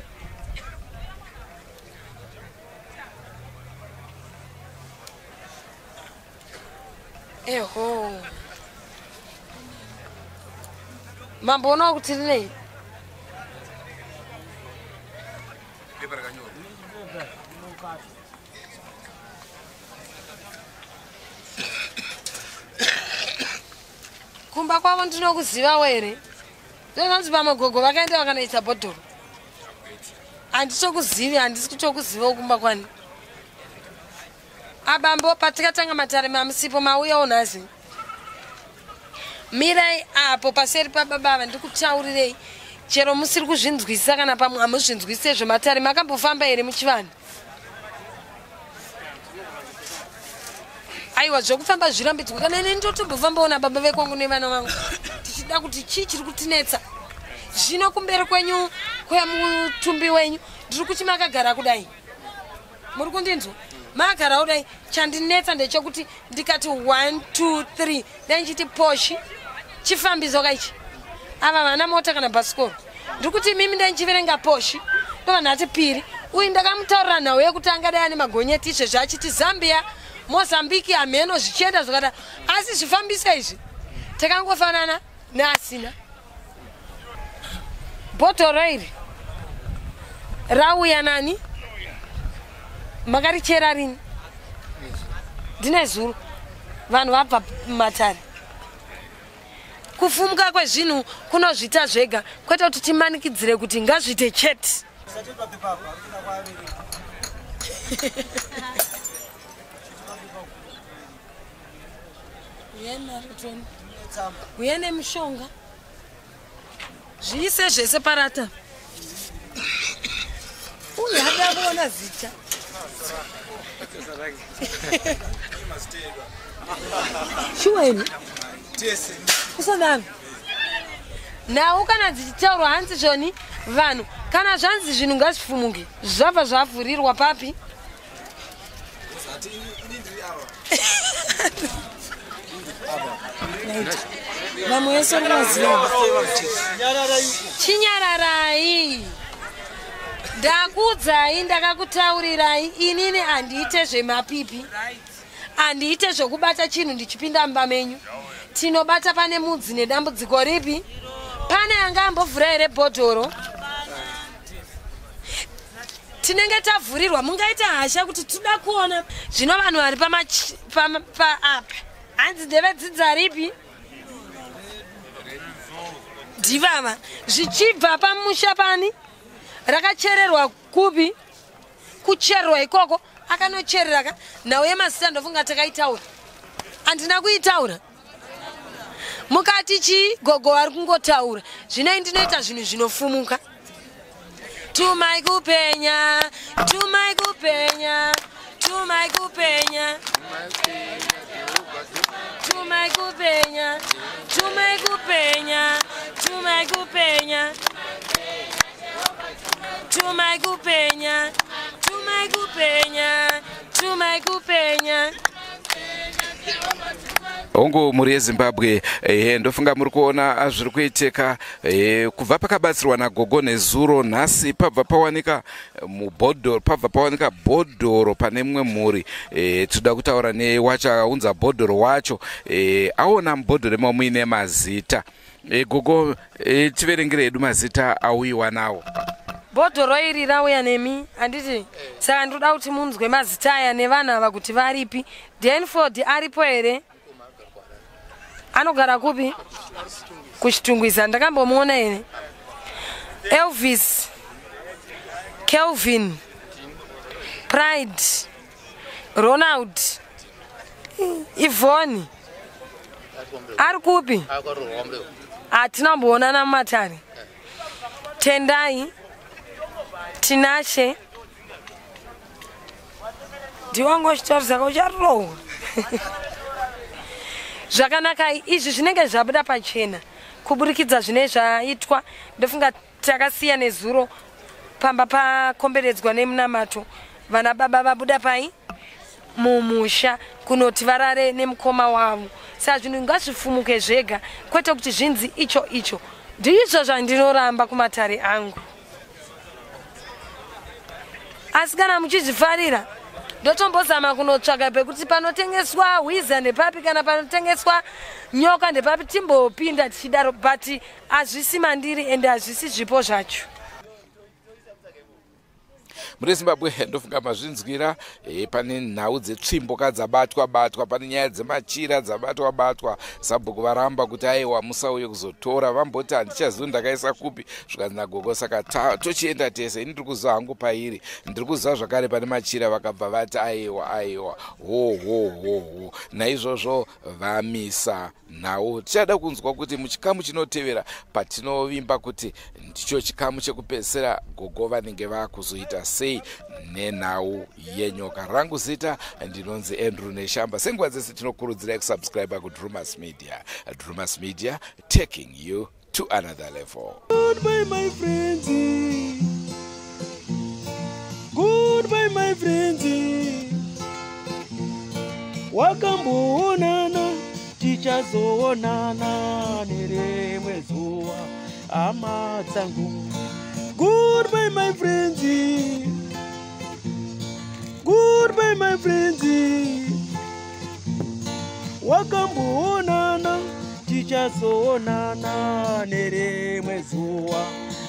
Eho. Mamboonawo kuti rinei? Kumba kwavo ndinokuzivawo here? Ndinonzi pamwe gogo vakaenda vakanoisa bhodhoro. Handitokuzivi, handisi kutokuzivawo kumba kwani. Abambo patikatanga matare mamusipo mauyawo nhasi. Mirai apo paseri pababa ava ndikutaurirei chero musiri kuzvinzwisisa kana pamwe hamuzvinzwisise zvematare makambofamba here muchivanhu? Aiwa zvekufamba zvirambidzwa kana ini ndotombofambawo nababa vekwangu nevana vangu tichida kuti chii chiri kutinetsa zvino kumberi kwenyu kwemutumbi wenyu Ndiri kuti makagara kudai, muri kundinzwa? Makagara kudai. Chandinetsa ndechekuti ndikati 1 2 3 dai ndichiti poshi chifambiso kaichi, ava vana mota kana bhasikoro. Ndiri kuti imimi dai ndichiverenga poshi ndova nhati piri. Uyu ndakamutaurira nhau yekuti angadai ane magonyeti izvezvi achiti Zambia, Mozambiki, hamheno zvichienda zvakadaro, asi zvifambiso izvi takangofanana neasina. Bhodhoro iri rauya nani? Makarichera rini? Ndine zuro vanhu vabva matare. Kufumuka kwezvinhu kunozviita zvega, kwete kuti timanikidzire kuti ngazviite chete. Uye nemushonga zviise zvese parata. Uyu hada kuona zita. Shuwa imi usadaro. Nhau kana dzichitaurwa hanzi zvoni vanhu, kana zvanzi zvinhu ngazvifumuke, zvabva zvavhurirwa papi? Vamwe vese rinoziva. Chinyararai, ndakuudzai, ndakakutaurirai, inini handiite zvemapipi, handiite zvokubata chinhu ndichipinda mumba menyu. Tinobata pane mudzi nedambudziko ripi. Pane anga ambovhura here bhodhoro? Tinenge tavhurirwa, mungaita hasha kuti toda kuona zvino vanhu vari paapa hanzi ndevedzidza ripi ndivava zvichibva pamusha pani rakachererwa kupi? Kuchererwa ikoko akanocherera ka nhau yemasita ndofunga takaitaura, handina kuitaura. Mukati chii gogo vari kungotaura zvinoi, ndinoita zvinhu zvinofumuka. Tumai kupenya, tumai kupenya, tumai kupenya, tumai kupenya, tumai kupenya, tumai kupenya, tumai kupenya, tumai kupenya, tumai kupenya. Hongu, mhuri yeZimbabwe, ndofunga muri kuona zviri kuitika. Kubva pakabatsirwa nagogo nezuro, nhasi pabva pawanika mubhodhoro, pabva pawanika bhodhoro pane mumwe mhuri. Tinoda kutaura newacho aunza bhodhoro wacho. Aona mubhodhoro imo muine mazita. Gogo, tiverengere hedu mazita auyiwa nawo. Bhodhoro iri rauya nemi, handiti? Saka ndoda kuti munzwe mazita aya nevanhu ava kuti varipi. Danford aripo here? Anogara kupi? KuChitungwiza. Ndakambomuona here? Elvis, Kelvin, Pride, Ronald, Ivoni ari kupi? Hatina kumboonana mumatare. Tendai, Tinashe, ndiwangochitaurisa ucharohwa zvakanaka. Izvi zvinenge zvabuda pachena kuburikidza zvine zvaitwa. Ndofunga takasiya nezuro pamba pakomberedzwa nemunamato, vana baba vabuda pai mumusha kunoti varare nemukoma wavo. Saka zvinhu ngazvifumuke zvega, kwete kuti zvinzi icho icho. Ndizvo zvandinoramba kumatare angu, asi kana muchizvifarira ndotombozama kunotsvaga pekuti panotengeswa hwiza ndepapi, kana panotengeswa nyoka ndepapi, timbopinda tichidaro, but hazvisi mandiri ende hazvisi zvipo zvacho. Mune Zimbabwe, ndofunga mazvinzwira. Pane nhau dzetsvimbo ka dzabatwa batwa, pane nyaya dzemachira dzabatwa batwa. Sabhuku varamba kuti aiwa, musauye kuzotora. Vamboti handichazivi ndakaisa kupi, zvikanzi nagogo saka tochienda tese, ini ndiri kuziva hangu pairi, ndiri kuziva zvakare pane machira. Vakabva vati aiwa, aiwa, ho ho ho ho. Naizvozvo vamisa nhau. Tichada kunzwa kuti muchikamu chinotevera, patinovimba kuti ndicho chikamu chekupedzisira, gogo vanenge vakuzoita sei nenhau yenyoka. Rangu zita ndinonzi Andrew Neshamba. Senguva dzese tinokurudzirai kusubscribe kuDrumas Media. Drumas Media, taking you to another level. Goodbye, my friends. Goodbye my friends. Wakamboonana tichazoonana nerimwe zuva hama dzangu. Goodbye my friends. Goodbye my friends. Wakamboonana tichazoonana nerimwe zuva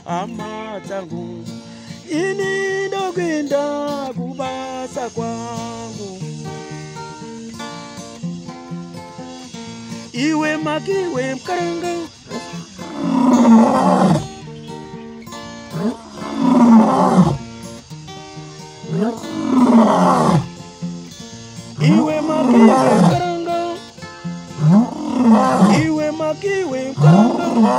hama dzangu. Ini ndokuenda kubasa kwangu. Iwe makiwe mkaranga. Iwe makiwe mkaranga. Iwe makiwe mkaranga.